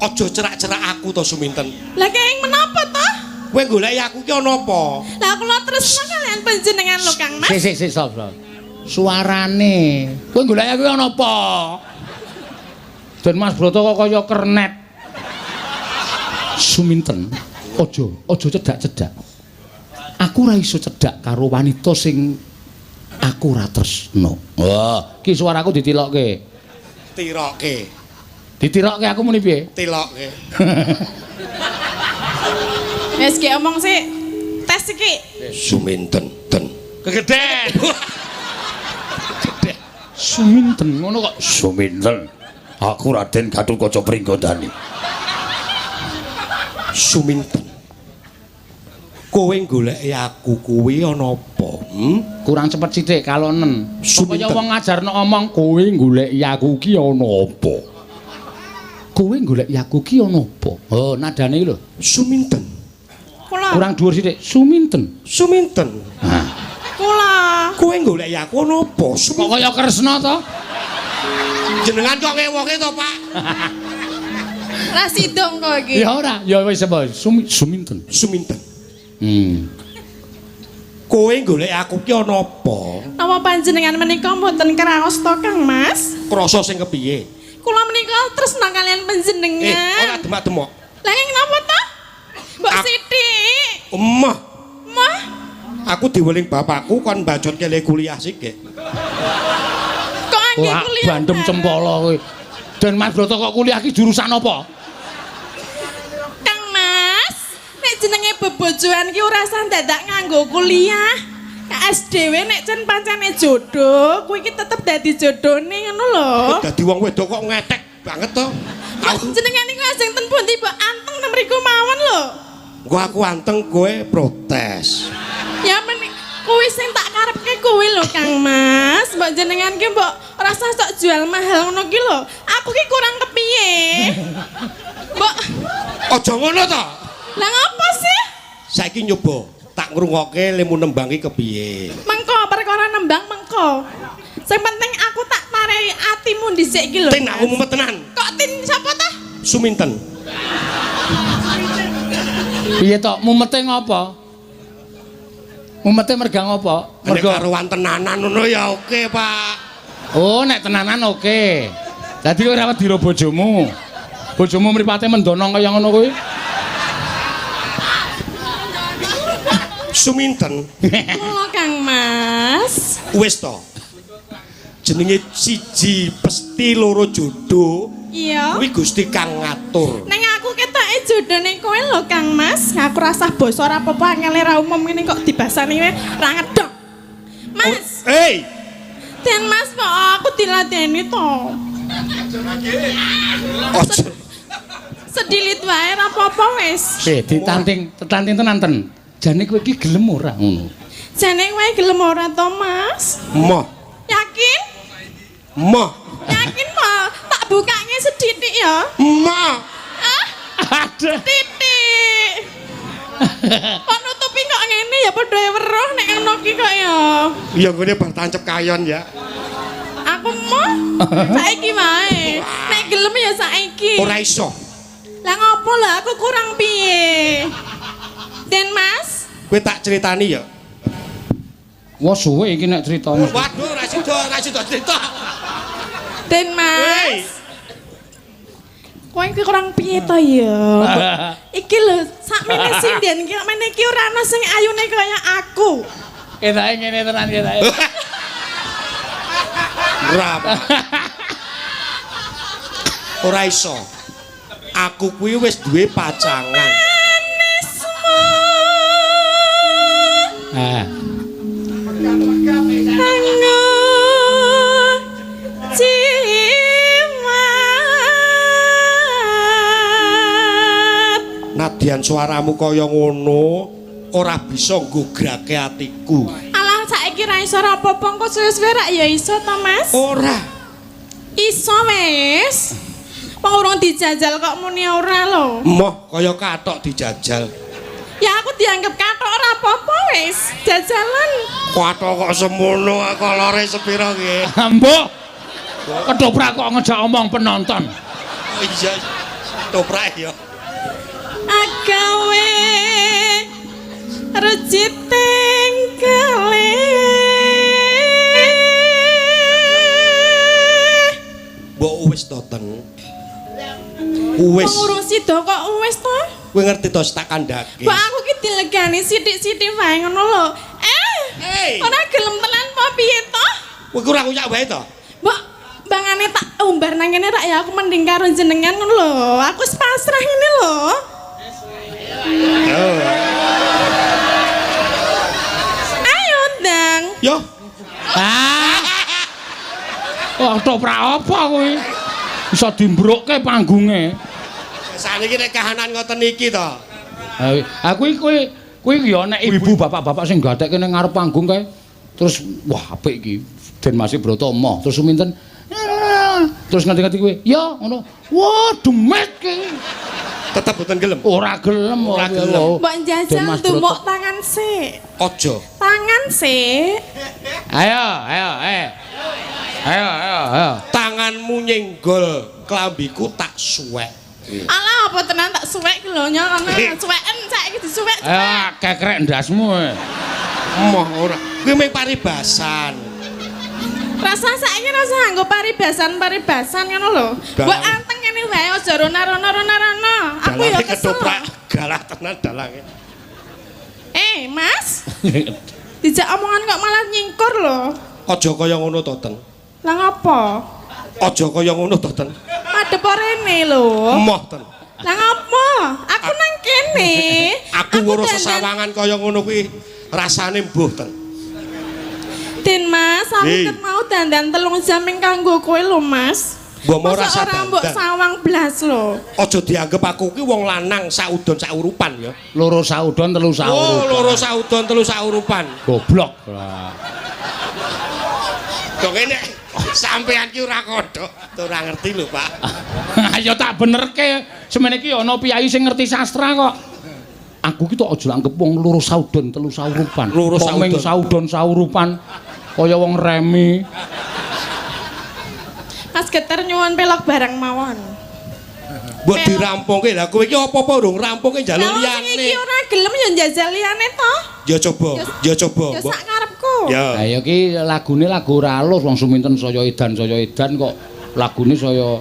E: Aja cerak-cerak aku to Suminten.
B: Lah kenging menapa to?
E: Kowe goleki aku ki ana apa?
B: Lah kula tresna kalian panjenengan lho Kang Mas.
A: Sik sik sik stop, stop. Suarane. Kowe goleki aku ana apa? Den Mas Broto kok kaya kernet. Suminten, aja aja cedak-cedak. Aku ora iso cedhak karo wanita sing aku ora tresna. Wah, ki suaraku ditilokke.
E: Tirokke.
A: Ditirokke aku muni piye?
E: Tilokke.
B: Wis ki omong sik. Tes iki.
E: Suminten ten.
A: Kegeden. Suminten ngono kok. Suminten. Aku Raden Gatotkaca Pringgondani.
E: Suminten. Kowe goleki aku kuwi ana apa? Hmm?
A: Kurang cepet sithik kalonen.
E: Suminten.
A: Kaya wong ngajarno omong kowe goleki aku ki ana apa? Kowe goleki aku ki ana apa? Oh, nadane iki lho.
E: Suminten.
B: Kula.
A: Kurang dhuwur sithik. Suminten.
E: Suminten.
A: Hah.
B: Kula.
E: Kowe goleki aku ana apa?
A: Kok kaya Kresna to?
E: Jenengan kok ngewoke to, Pak?
B: Ra sidong kok iki.
A: Ya ora, ya wis apa? Suminten.
E: Suminten. Kowe golek aku ki ana apa?
B: Napa panjenengan menika mboten kraos to, Kang Mas?
E: Krasa sing kepiye?
B: Kula menika tresna kalian panjenengan.
E: Ora demak-demok.
B: Lah ing napa to? Mbok sithik.
E: Emah.
B: Emah.
E: Aku diweling bapakku kon bacotke le kuliah sik.
B: Kok angge kuliah?
A: Bandem cempala kowe. Den Mas Broto kok kuliah ki jurusan apa?
B: Kang Mas, nek jenenge bebojoan ki ora usah dadak nganggo kuliah. KSDW nek cen pancene jodoh, kuwi ki tetep dadi jodone ngono lho.
E: Dadi wong wedok kok ngetek banget to.
B: Aku jenengan niku ajeng ten pundi mbok anteng nang mriku mawon lho.
E: Engko aku anteng kowe protes.
B: Ya men kuwi sing tak karepke kuwi lho Kang Mas. Mbok jenengan ki mbok ora usah sok jual mahal ngono ki lho. Aku ki kurang kepiye? Mbok
E: aja ngono to.
B: Lah ngopo sih?
E: Saiki nyoba tak ngrungokke lemu nembang ki kepiye.
B: Mengko perkara nembang mengko. Sing penting aku tak tarehi atimu dhisik ki lho.
E: Tin aku mumet tenan.
B: Kok tin sapa ta?
E: Suminten.
A: Piye to mumete ngopo? Mumete merga ngopo?
E: Merga karuan tenanan ngono ya oke, Pak.
A: Oh, nek tenanan oke. Dadi kowe ora wedi ro bojomu. Bojomu mripate mendono kaya ngono kuwi.
E: Suminten.
B: Kula Kang Mas.
E: Wis to. Jenenge siji pesti loro jodoh.
B: Iya.
E: Kuwi Gusti kang ngatur.
B: Neng aku ketoke jodone kowe lho Kang Mas. Aku rasah basa ora apa-apa angele ra umum ngene kok dibasani kowe ra ngedok. Mas.
E: Oh, hey.
B: Den Mas kok aku diladeni to.
E: Ojo.
B: Sedilit wae ra apa-apa wis.
A: Ditanting, tetanting tenan ten. Jane kowe iki gelem ora ngono?
B: Jane kowe gelem ora to, Mas?
E: Moh.
B: Yakin?
E: Moh.
B: Yakin po? Tak bukake sedidik ya.
E: Moh.
B: Ah.
A: Aduh.
B: Titik. Kok nutupi kok ngene ya padha weruh nek ngono ki kok ya.
E: Ya ngene bar tancep kayon ya.
B: Aku moh. Saiki wae. Nek gelem ya saiki.
E: Ora iso.
B: Lah ngopo lah aku kurang piye? Den Mas,
E: kowe tak critani ya.
A: Wah suwe iki nek crita Mas.
E: Waduh, ra sida crita.
B: Den Mas. Kowe iki kurang piye to ya? Iki lho sakmene sinden iki mene iki ora ana sing ayune kaya aku.
A: Ketoke ngene tenan ketoke.
E: Ora. Ora iso. Aku kuwi wis duwe pacangan.
A: Ah.
E: Nadyan suaramu kaya ngono, ora bisa nggograke atiku.
B: Alah saiki ra iso ora apa-apa engko suwe-suwe rak ya iso to, Mas?
E: Ora.
B: Iso wis. Wong urung dijajal kok muni ora lho.
E: Moh kaya kathok dijajal.
B: Ya aku dianggap kathok ora apa-apa wis, jajalan.
E: Kathok kok semono kolore sepira nggih?
A: Ambuh. Ketoprak kok ngejak omong penonton.
E: Oh iya. Ketoprak ya.
B: Agawe rejiting kale.
E: Mbok wis to, Teng. Wis.
B: Wong urung sida kok wis to?
E: Kowe ngerti to tak kandhake.
B: Mbok aku ki dilegani sithik-sithik wae ngono lho.
E: Hey.
B: Ora gelem tenan apa piye to?
E: Kowe kurang uyak wae to?
B: Mbok bangane tak umbar nang kene rak ya aku mending karo jenengan ngono lho. Aku wis pasrah ngene lho.
E: Oh.
B: Ayo ndang.
E: Yo.
A: Ah. Wah, ketoprak apa kuwi? Bisa dimbrukke panggunge.
E: Saniki nek kahanan ngoten iki to.
A: Ha kuwi kuwi ya nek ibu bapak-bapak sing gatekke ning ngarep panggung kae. Terus wah apik iki. Den Mas Broto emoh. Terus suminten. Terus ngerti-ngerti kuwi. Ya ngono. Wah, demet ki.
E: Tetep mboten gelem.
A: Ora gelem,
E: ora gelem.
B: Mbok njajal dumuk tangan sik.
E: Aja.
B: Tangan sik.
A: Ayo, ayo, eh. Ayo, ayo, ayo.
E: Tanganmu nyenggol klambiku tak suwek.
B: Alah apa tenan tak suwek ki lho nyok ana suweken saiki disuwek.
A: Ayo kekrek ndasmu.
E: Emoh ora. Kuwi mung paribasan.
B: Rasa saiki rasa nganggo paribasan-paribasan ngono lho. Mbok anteng ngene wae aja rona-rona-rona-rona. Aku ya kesel.
E: Ketoprak galah tenan dalange.
B: Mas. Dijak omongan kok malah nyingkur lho.
E: Aja kaya ngono to, Teng.
B: Lah ngopo?
E: Aja kaya ngono to, Teng.
B: Madhep rene lho.
E: Emoh, Teng.
B: Lah ngopo? Aku nang kene.
E: Aku weruh sesawangan kaya ngono kuwi rasane mbuh, Teng.
B: Den Mas, aku ket mau dandan 3 jam ing kanggo kowe lho, Mas.
E: Mbok mau rasa
B: ora mbok sawang blas lho.
E: Aja dianggep aku ki wong lanang saudon saurupan ya.
A: Loro saudon telu saurupan.
E: Oh, loro saudon telu saurupan.
A: Goblok. Lah.
E: Kok ngene sampean ki ora kodhok, ora ngerti lho, Pak.
A: Ayo tak benerke. Semene iki ana piyayi sing ngerti sastra kok. Aku ki tok aja anggep wong loro saudon telu saurupan.
E: Loro saudon
A: saudon saurupan kaya wong remi.
B: Mas Geter nyuwun pelok barang mawon.
E: Mbok dirampungke. Lah kowe iki apa-apa urung rampungke njaluk liyane.
B: Lah sing iki ora gelem ya njajal liyane to.
E: Ya coba, ya coba.
B: Ya sak karepku.
A: Ya. Lah ya ki lagune lagu ora alus wong suminten saya edan kok lagune saya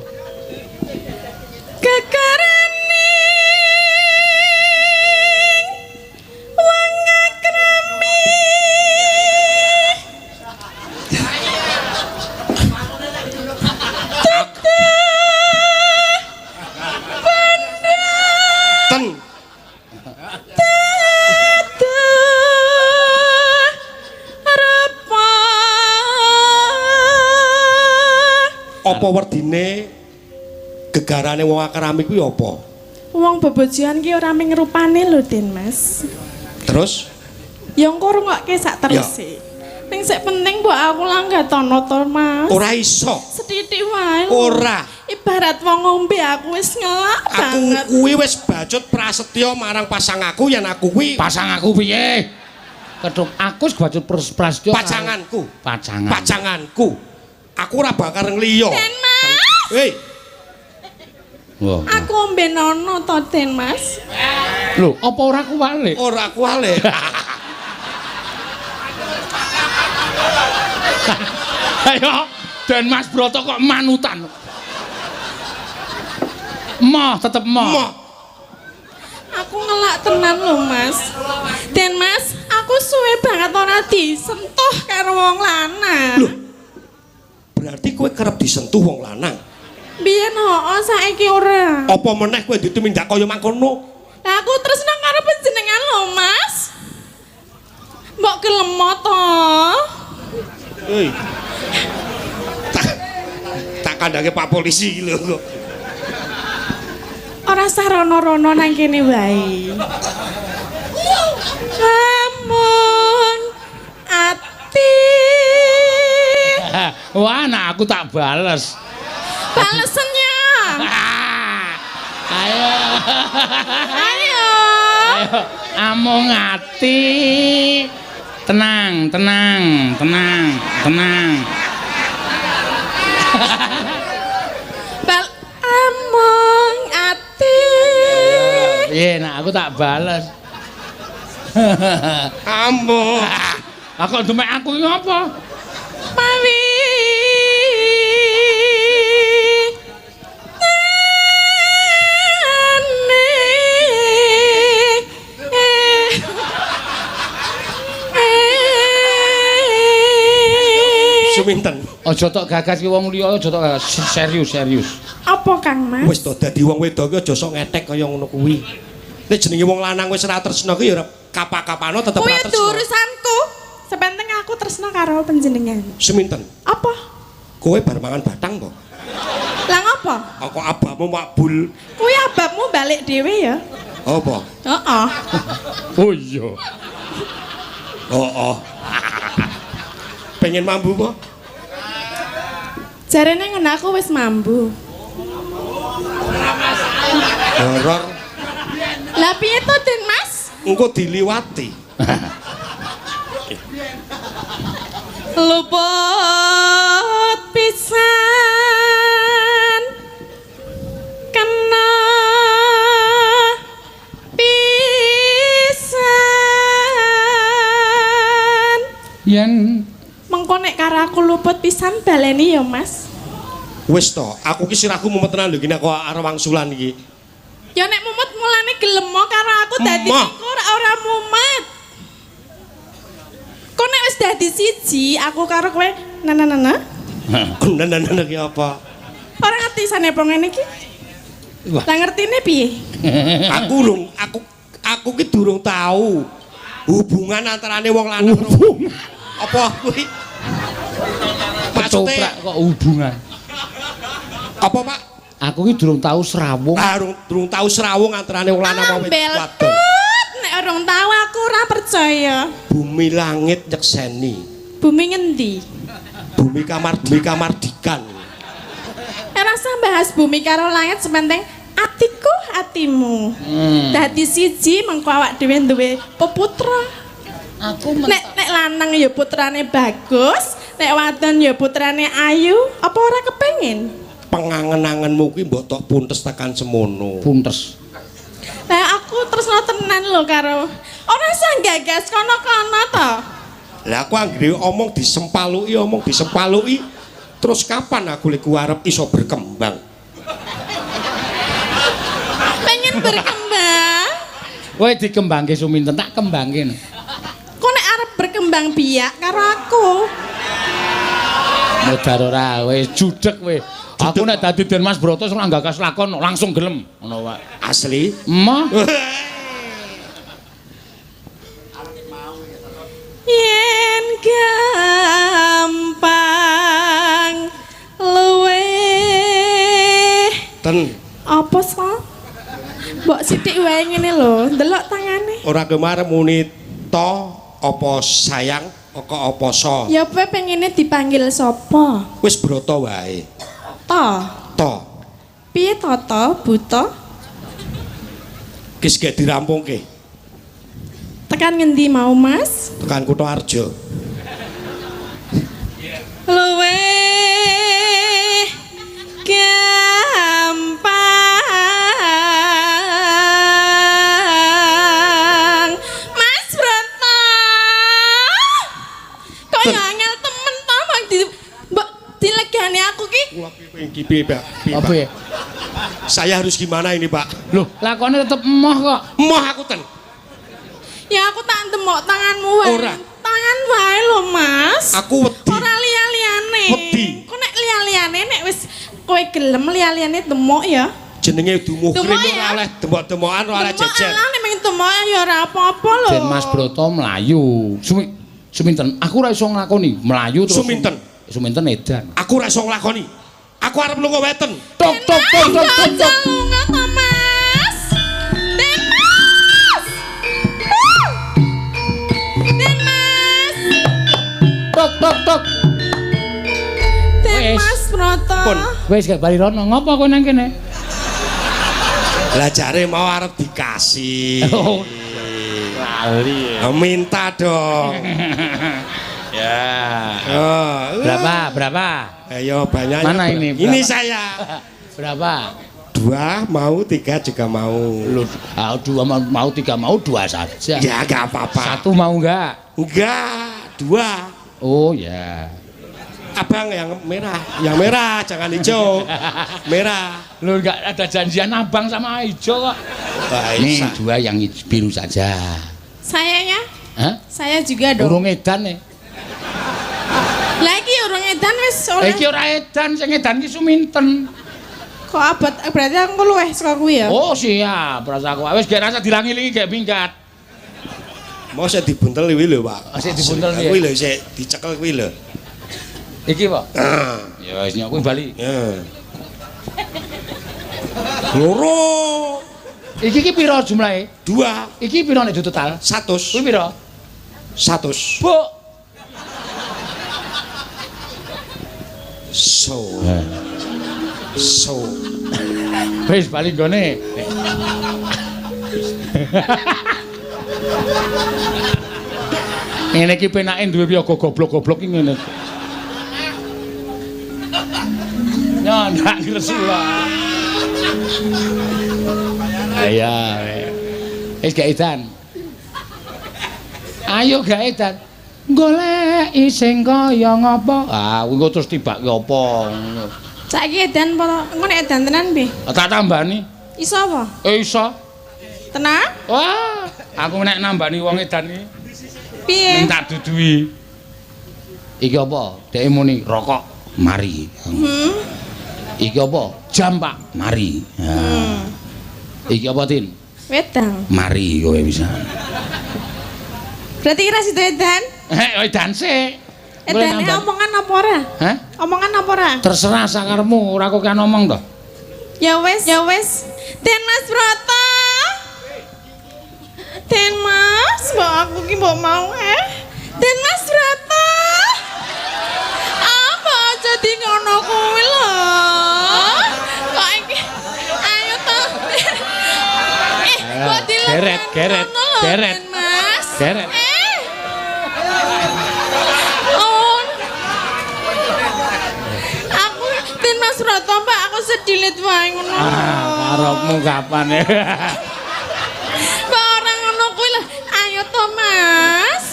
B: Gegaraning wong akrami.
E: Ten. Apa werdine gegarane wong akrami kuwi apa?
B: Wong bebojoan ki ora mung rupane lho, Den Mas.
E: Terus?
B: Ya engko rungokke sak teruse. Ning sik penting mbok aku langgatono to, Mas.
E: Ora iso.
B: Sethithik wae.
E: Ora.
B: Ibarat wong ngombe aku wis ngelak banget.
E: Aku kuwi wis bacut prasetya marang pasangaku yen aku kuwi
A: pasangaku piye? Ketuk aku wis bacut prasetya
E: pacanganku.
A: Pacangan.
E: Pacanganku. Aku ora bakal ngliya.
B: Den Mas.
E: Hei.
A: Wah.
B: Aku ombe nono to, Den Mas.
A: Lho, apa ora kuwalik?
E: Ora kuwalik.
A: Ayo, Den Mas Broto kok manutan. Moh, tetep moh.
E: Moh.
B: Aku ngelak tenan lho, Mas. Den Mas, aku suwe banget ora disentuh karo wong lanang.
E: Lho. Berarti kowe kerep disentuh wong lanang.
B: Biyen hooh, saiki ora.
E: Apa meneh kowe ditumindak kaya mangkono?
B: Lah aku tresno karo panjenengan lho, Mas. Mbok gelem to?
E: Hei. Tak kandhake Pak polisi iki lho kok.
B: Ora sah rono-rono nang kene wae. Amung ati.
A: Wah, nah aku tak bales.
B: Balesennya.
A: Ayo.
B: Ayo.
A: Ayo. Amung ati. Tenang, tenang, tenang, tenang. Piye nak aku tak bales.
E: Ambo.
A: Aku demek aku iki apa?
B: Pawi.
E: Suminten.
A: Aja tok gagas ki wong liya, aja tok gagas. Serius, serius.
B: Apa Kang Mas?
E: Wis to dadi wong wedok ki aja sok ngetek kaya ngono kuwi. Nek jenenge wong lanang wis ora tresna ki ya kapa-kapano tetep ora tresna.
B: Kuwi urusanku. Sepenting aku tresna karo panjenengan.
E: Suminten.
B: Apa?
E: Kowe bar mangan batang kok.
B: Lah ngopo?
E: Aku abahmu makbul.
B: Kuwi abahmu balik dhewe ya.
E: Apa?
B: Heeh.
A: Oh iya.
E: Heeh. Pengen mambu kok?
B: Jarene ngono aku wis mambu.
E: Horor.
B: Lah piye to, Den Mas?
E: Engko diliwati.
B: Luput pisan kena pisan.
A: Yen
B: mengko nek karo aku luput pisan baleni ya, Mas.
E: Wis to, aku ki sirahku mumet tenan lho iki nek arep wangsulan iki.
B: Ya nek mumet mulane gelem karo aku dadi engko ora mumet. Kok nek wis dadi siji aku karo kowe nana-nana.
E: Nana-nana ki apa?
B: Ora ngerti sane apa ngene iki. Lah ngertine piye?
E: Aku durung aku ki durung tau hubungan antarane wong lanang apa kuwi?
A: Maksudnya kok hubungan.
E: Apa, Pak?
A: Aku ki durung tau srawung.
E: Ah, durung tau srawung antarane wong lanang wong wedok.
B: Nek urung tau aku ora percaya.
E: Bumi langit nyekseni.
B: Bumi ngendi?
E: Bumi kamardikan.
B: Ora usah bahas bumi karo langit, sepenting atiku atimu. Dadi siji mengko awak dhewe duwe peputra. Aku nek lanang ya putrane bagus, nek wadon ya putrane ayu, apa ora kepengin?
E: Pengangen-angenmu kuwi mbok tok puntes tekan semono.
A: Puntes.
B: Lah aku tresno tenan lho karo. Ora usah gagas kono-kono to.
E: Lah aku anggere omong disempaluki, terus kapan aku lek arep iso berkembang?
B: Pengen berkembang?
A: Kowe dikembangke Suminten, tak kembangke.
B: Kok nek arep berkembang biak karo aku?
A: Modar ora wis judeg kowe. Aku nek dadi Den Mas Broto ora gagas lakon langsung gelem ngono wae.
E: Asli?
A: Emoh.
B: Yen gampang luweh.
E: Ten.
B: Apa sa? Mbok sithik wae ngene lho, ndelok tangane.
E: Ora kemare muni to apa sayang apa apa so.
B: Ya kowe pengine dipanggil sapa?
E: Wis Broto wae.
B: To.
E: To.
B: Piye to to, buta?
E: Wis gek dirampungke.
B: Tekan ngendi mau, Mas?
E: Tekan Kutoarjo.
B: Luweh gampang. Mas Broto. Kok ya angel temen to mbok mbok dilegani aku ki?
E: Piye, Pak?
A: Apa ya?
E: Saya harus gimana ini, Pak?
A: Loh, lakone tetep emoh kok.
E: Emoh aku ten.
B: Ya aku tak ndemok tanganmu wae.
E: Ora.
B: Tangan wae lho, Mas.
E: Aku wedi.
B: Ora liya-liyane.
E: Wedi.
B: Kok nek liya-liyane nek wis kowe gelem liya-liyane demok ya.
E: Jenenge dumuhkrim ora oleh demok-demokan ora oleh jejer.
B: Demok nek mung demok ya ora apa-apa lho.
A: Den Mas Broto mlayu. Suminten, aku ora iso nglakoni. Mlayu terus.
E: Suminten.
A: Suminten edan.
E: Aku ora iso nglakoni. Aku arep lunga weten.
A: Tok tok tok tok tok.
B: Lunga to, Mas. Den Mas. Den Mas.
A: Tok tok tok.
B: Den Mas Broto.
A: Wis gak bali rono. Ngopo kowe nang kene?
E: Lah jare mau arep dikasih.
A: Oh. Lali.
E: Minta dong.
A: Ya.
E: Oh.
A: Berapa? Berapa?
E: Ayo banyak.
A: Mana ini? Berapa?
E: Ini saya.
A: Berapa?
E: 2 mau, 3 juga mau.
A: Loh, 2 mau, 3 mau, 2 saja.
E: Ya enggak apa-apa.
A: 1 mau enggak?
E: Enggak, 2.
A: Oh ya.
E: Abang yang merah, jangan hijau. Merah.
A: Loh, enggak ada janjian abang sama hijau kok.
E: Baik.
A: Nih 2 yang biru saja.
B: Saya ya?
A: Hah?
B: Saya juga dong.
A: Urung edan nih.
B: Lagi urung edan wis oleh.
A: Iki ora edan, sing edan ki suminten.
B: Kok abot berarti aku luweh saka kuwi ya?
A: Oh siap, rasa aku wis gak rasa dilangi-lingi gak minggat.
E: Mau sik dibuntel kuwi lho, Pak.
A: Sik dibuntel piye?
E: Kuwi lho sik dicekel kuwi lho.
A: Iki, Pak.
E: Heeh.
A: Ya wis nyok kuwi bali.
E: Heeh. Loro.
A: Iki ki pira jumlahe?
E: 2.
A: Iki pira nek total?
E: 100.
A: Kuwi pira?
E: 100.
A: Bu.
E: So. So.
A: Wis bali nggone. Ngene iki penake duwe piyaga goblok-goblok iki ngene. Nyandak ngresula. Ayo. Wis gak edan. Ayo gak edan. Goleki sing kaya ngapa? Ah, kuwi terus tibake apa ngono.
B: Saiki edan apa? Engko nek edan tenan piye?
A: Tak tambani.
B: Iso apa?
A: Iso.
B: Tenan?
A: Wah, aku nek nambani wong edan iki.
B: Piye?
A: Minta duduhi. Iki apa? Dhek muni rokok, mari. Iki apa? Jam, Pak, mari. Iki apa, Tin?
B: Wedang.
A: Mari kowe bisa.
B: Berarti kira situ edan?
A: Edan sik.
B: Edane omongan apa ora?
A: Hah?
B: Omongan apa ora?
A: Terserah sakarmu, ora kok kan omong to.
B: Ya wis, ya wis. Den Mas Broto. Den Mas, mbok aku ki mbok mau Den Mas Broto. Apa aja di ngono kuwi lho. Kok iki ayo to. Kok
A: geret, geret, geret.
B: Mas.
A: Geret.
B: Mas Broto, Pak, aku sedilit wae ngono.
A: Ah, karepmu kapan ya?
B: Kok ora ngono kuwi lho. Ayo to, Mas.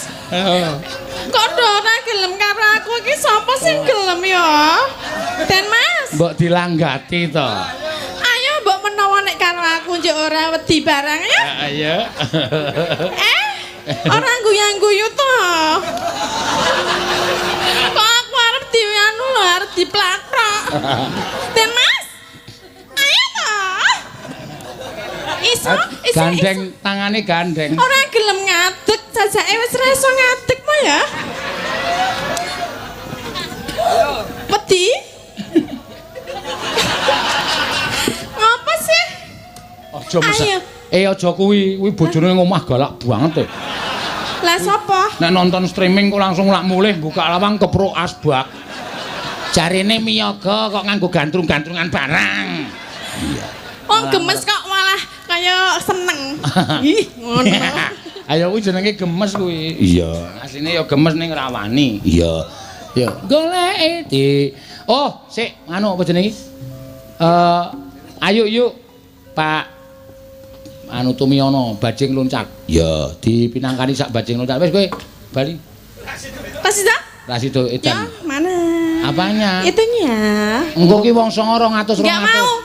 B: Kok do ora gelem karo aku iki sapa sing gelem ya? Den Mas.
A: Mbok dilanggati to.
B: Ayo mbok menawa nek karo aku njuk ora wedi barang ya.
A: Ayo.
B: Ora guyang-guyu to. Kok aku arep dianu lho, arep diplathok. Den Mas. Ayo to. Iso, iso.
A: Gandeng tangane gandeng.
B: Ora gelem ngadeg, jajake wis ra iso ngadeg mo ya. Wedi? Ngapa sih?
A: Aja mesak. Aja kuwi, kuwi bojone ning omah galak banget e.
B: Lah sapa?
A: Nek nonton streaming kok langsung lak mulih buka lawang keprok asbak. Jarine miyaga kok nganggo gantrung-gantrungan barang. Iya.
B: Wong gemes kok malah kaya seneng. Ih, ngono.
A: Ayo kuwi jenenge gemes kuwi. Iya, asline ya gemes ning ora wani. Iya. Ya, goleki di. Oh, sik anu apa jenenge? Ayo yuk Pak anu Tumiono bajing loncat. Ya, dipinangkani sak bajing loncat. Wis kowe bali.
B: Pas ta?
A: Ra sido edan.
B: Ya, mana?
A: Apanya?
B: Itunya.
A: Engko ki wong 9 200 200.
B: Enggak mau.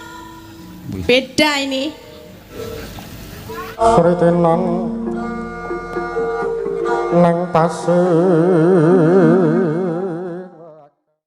B: Beda ini.
C: Kritenan nang pasir.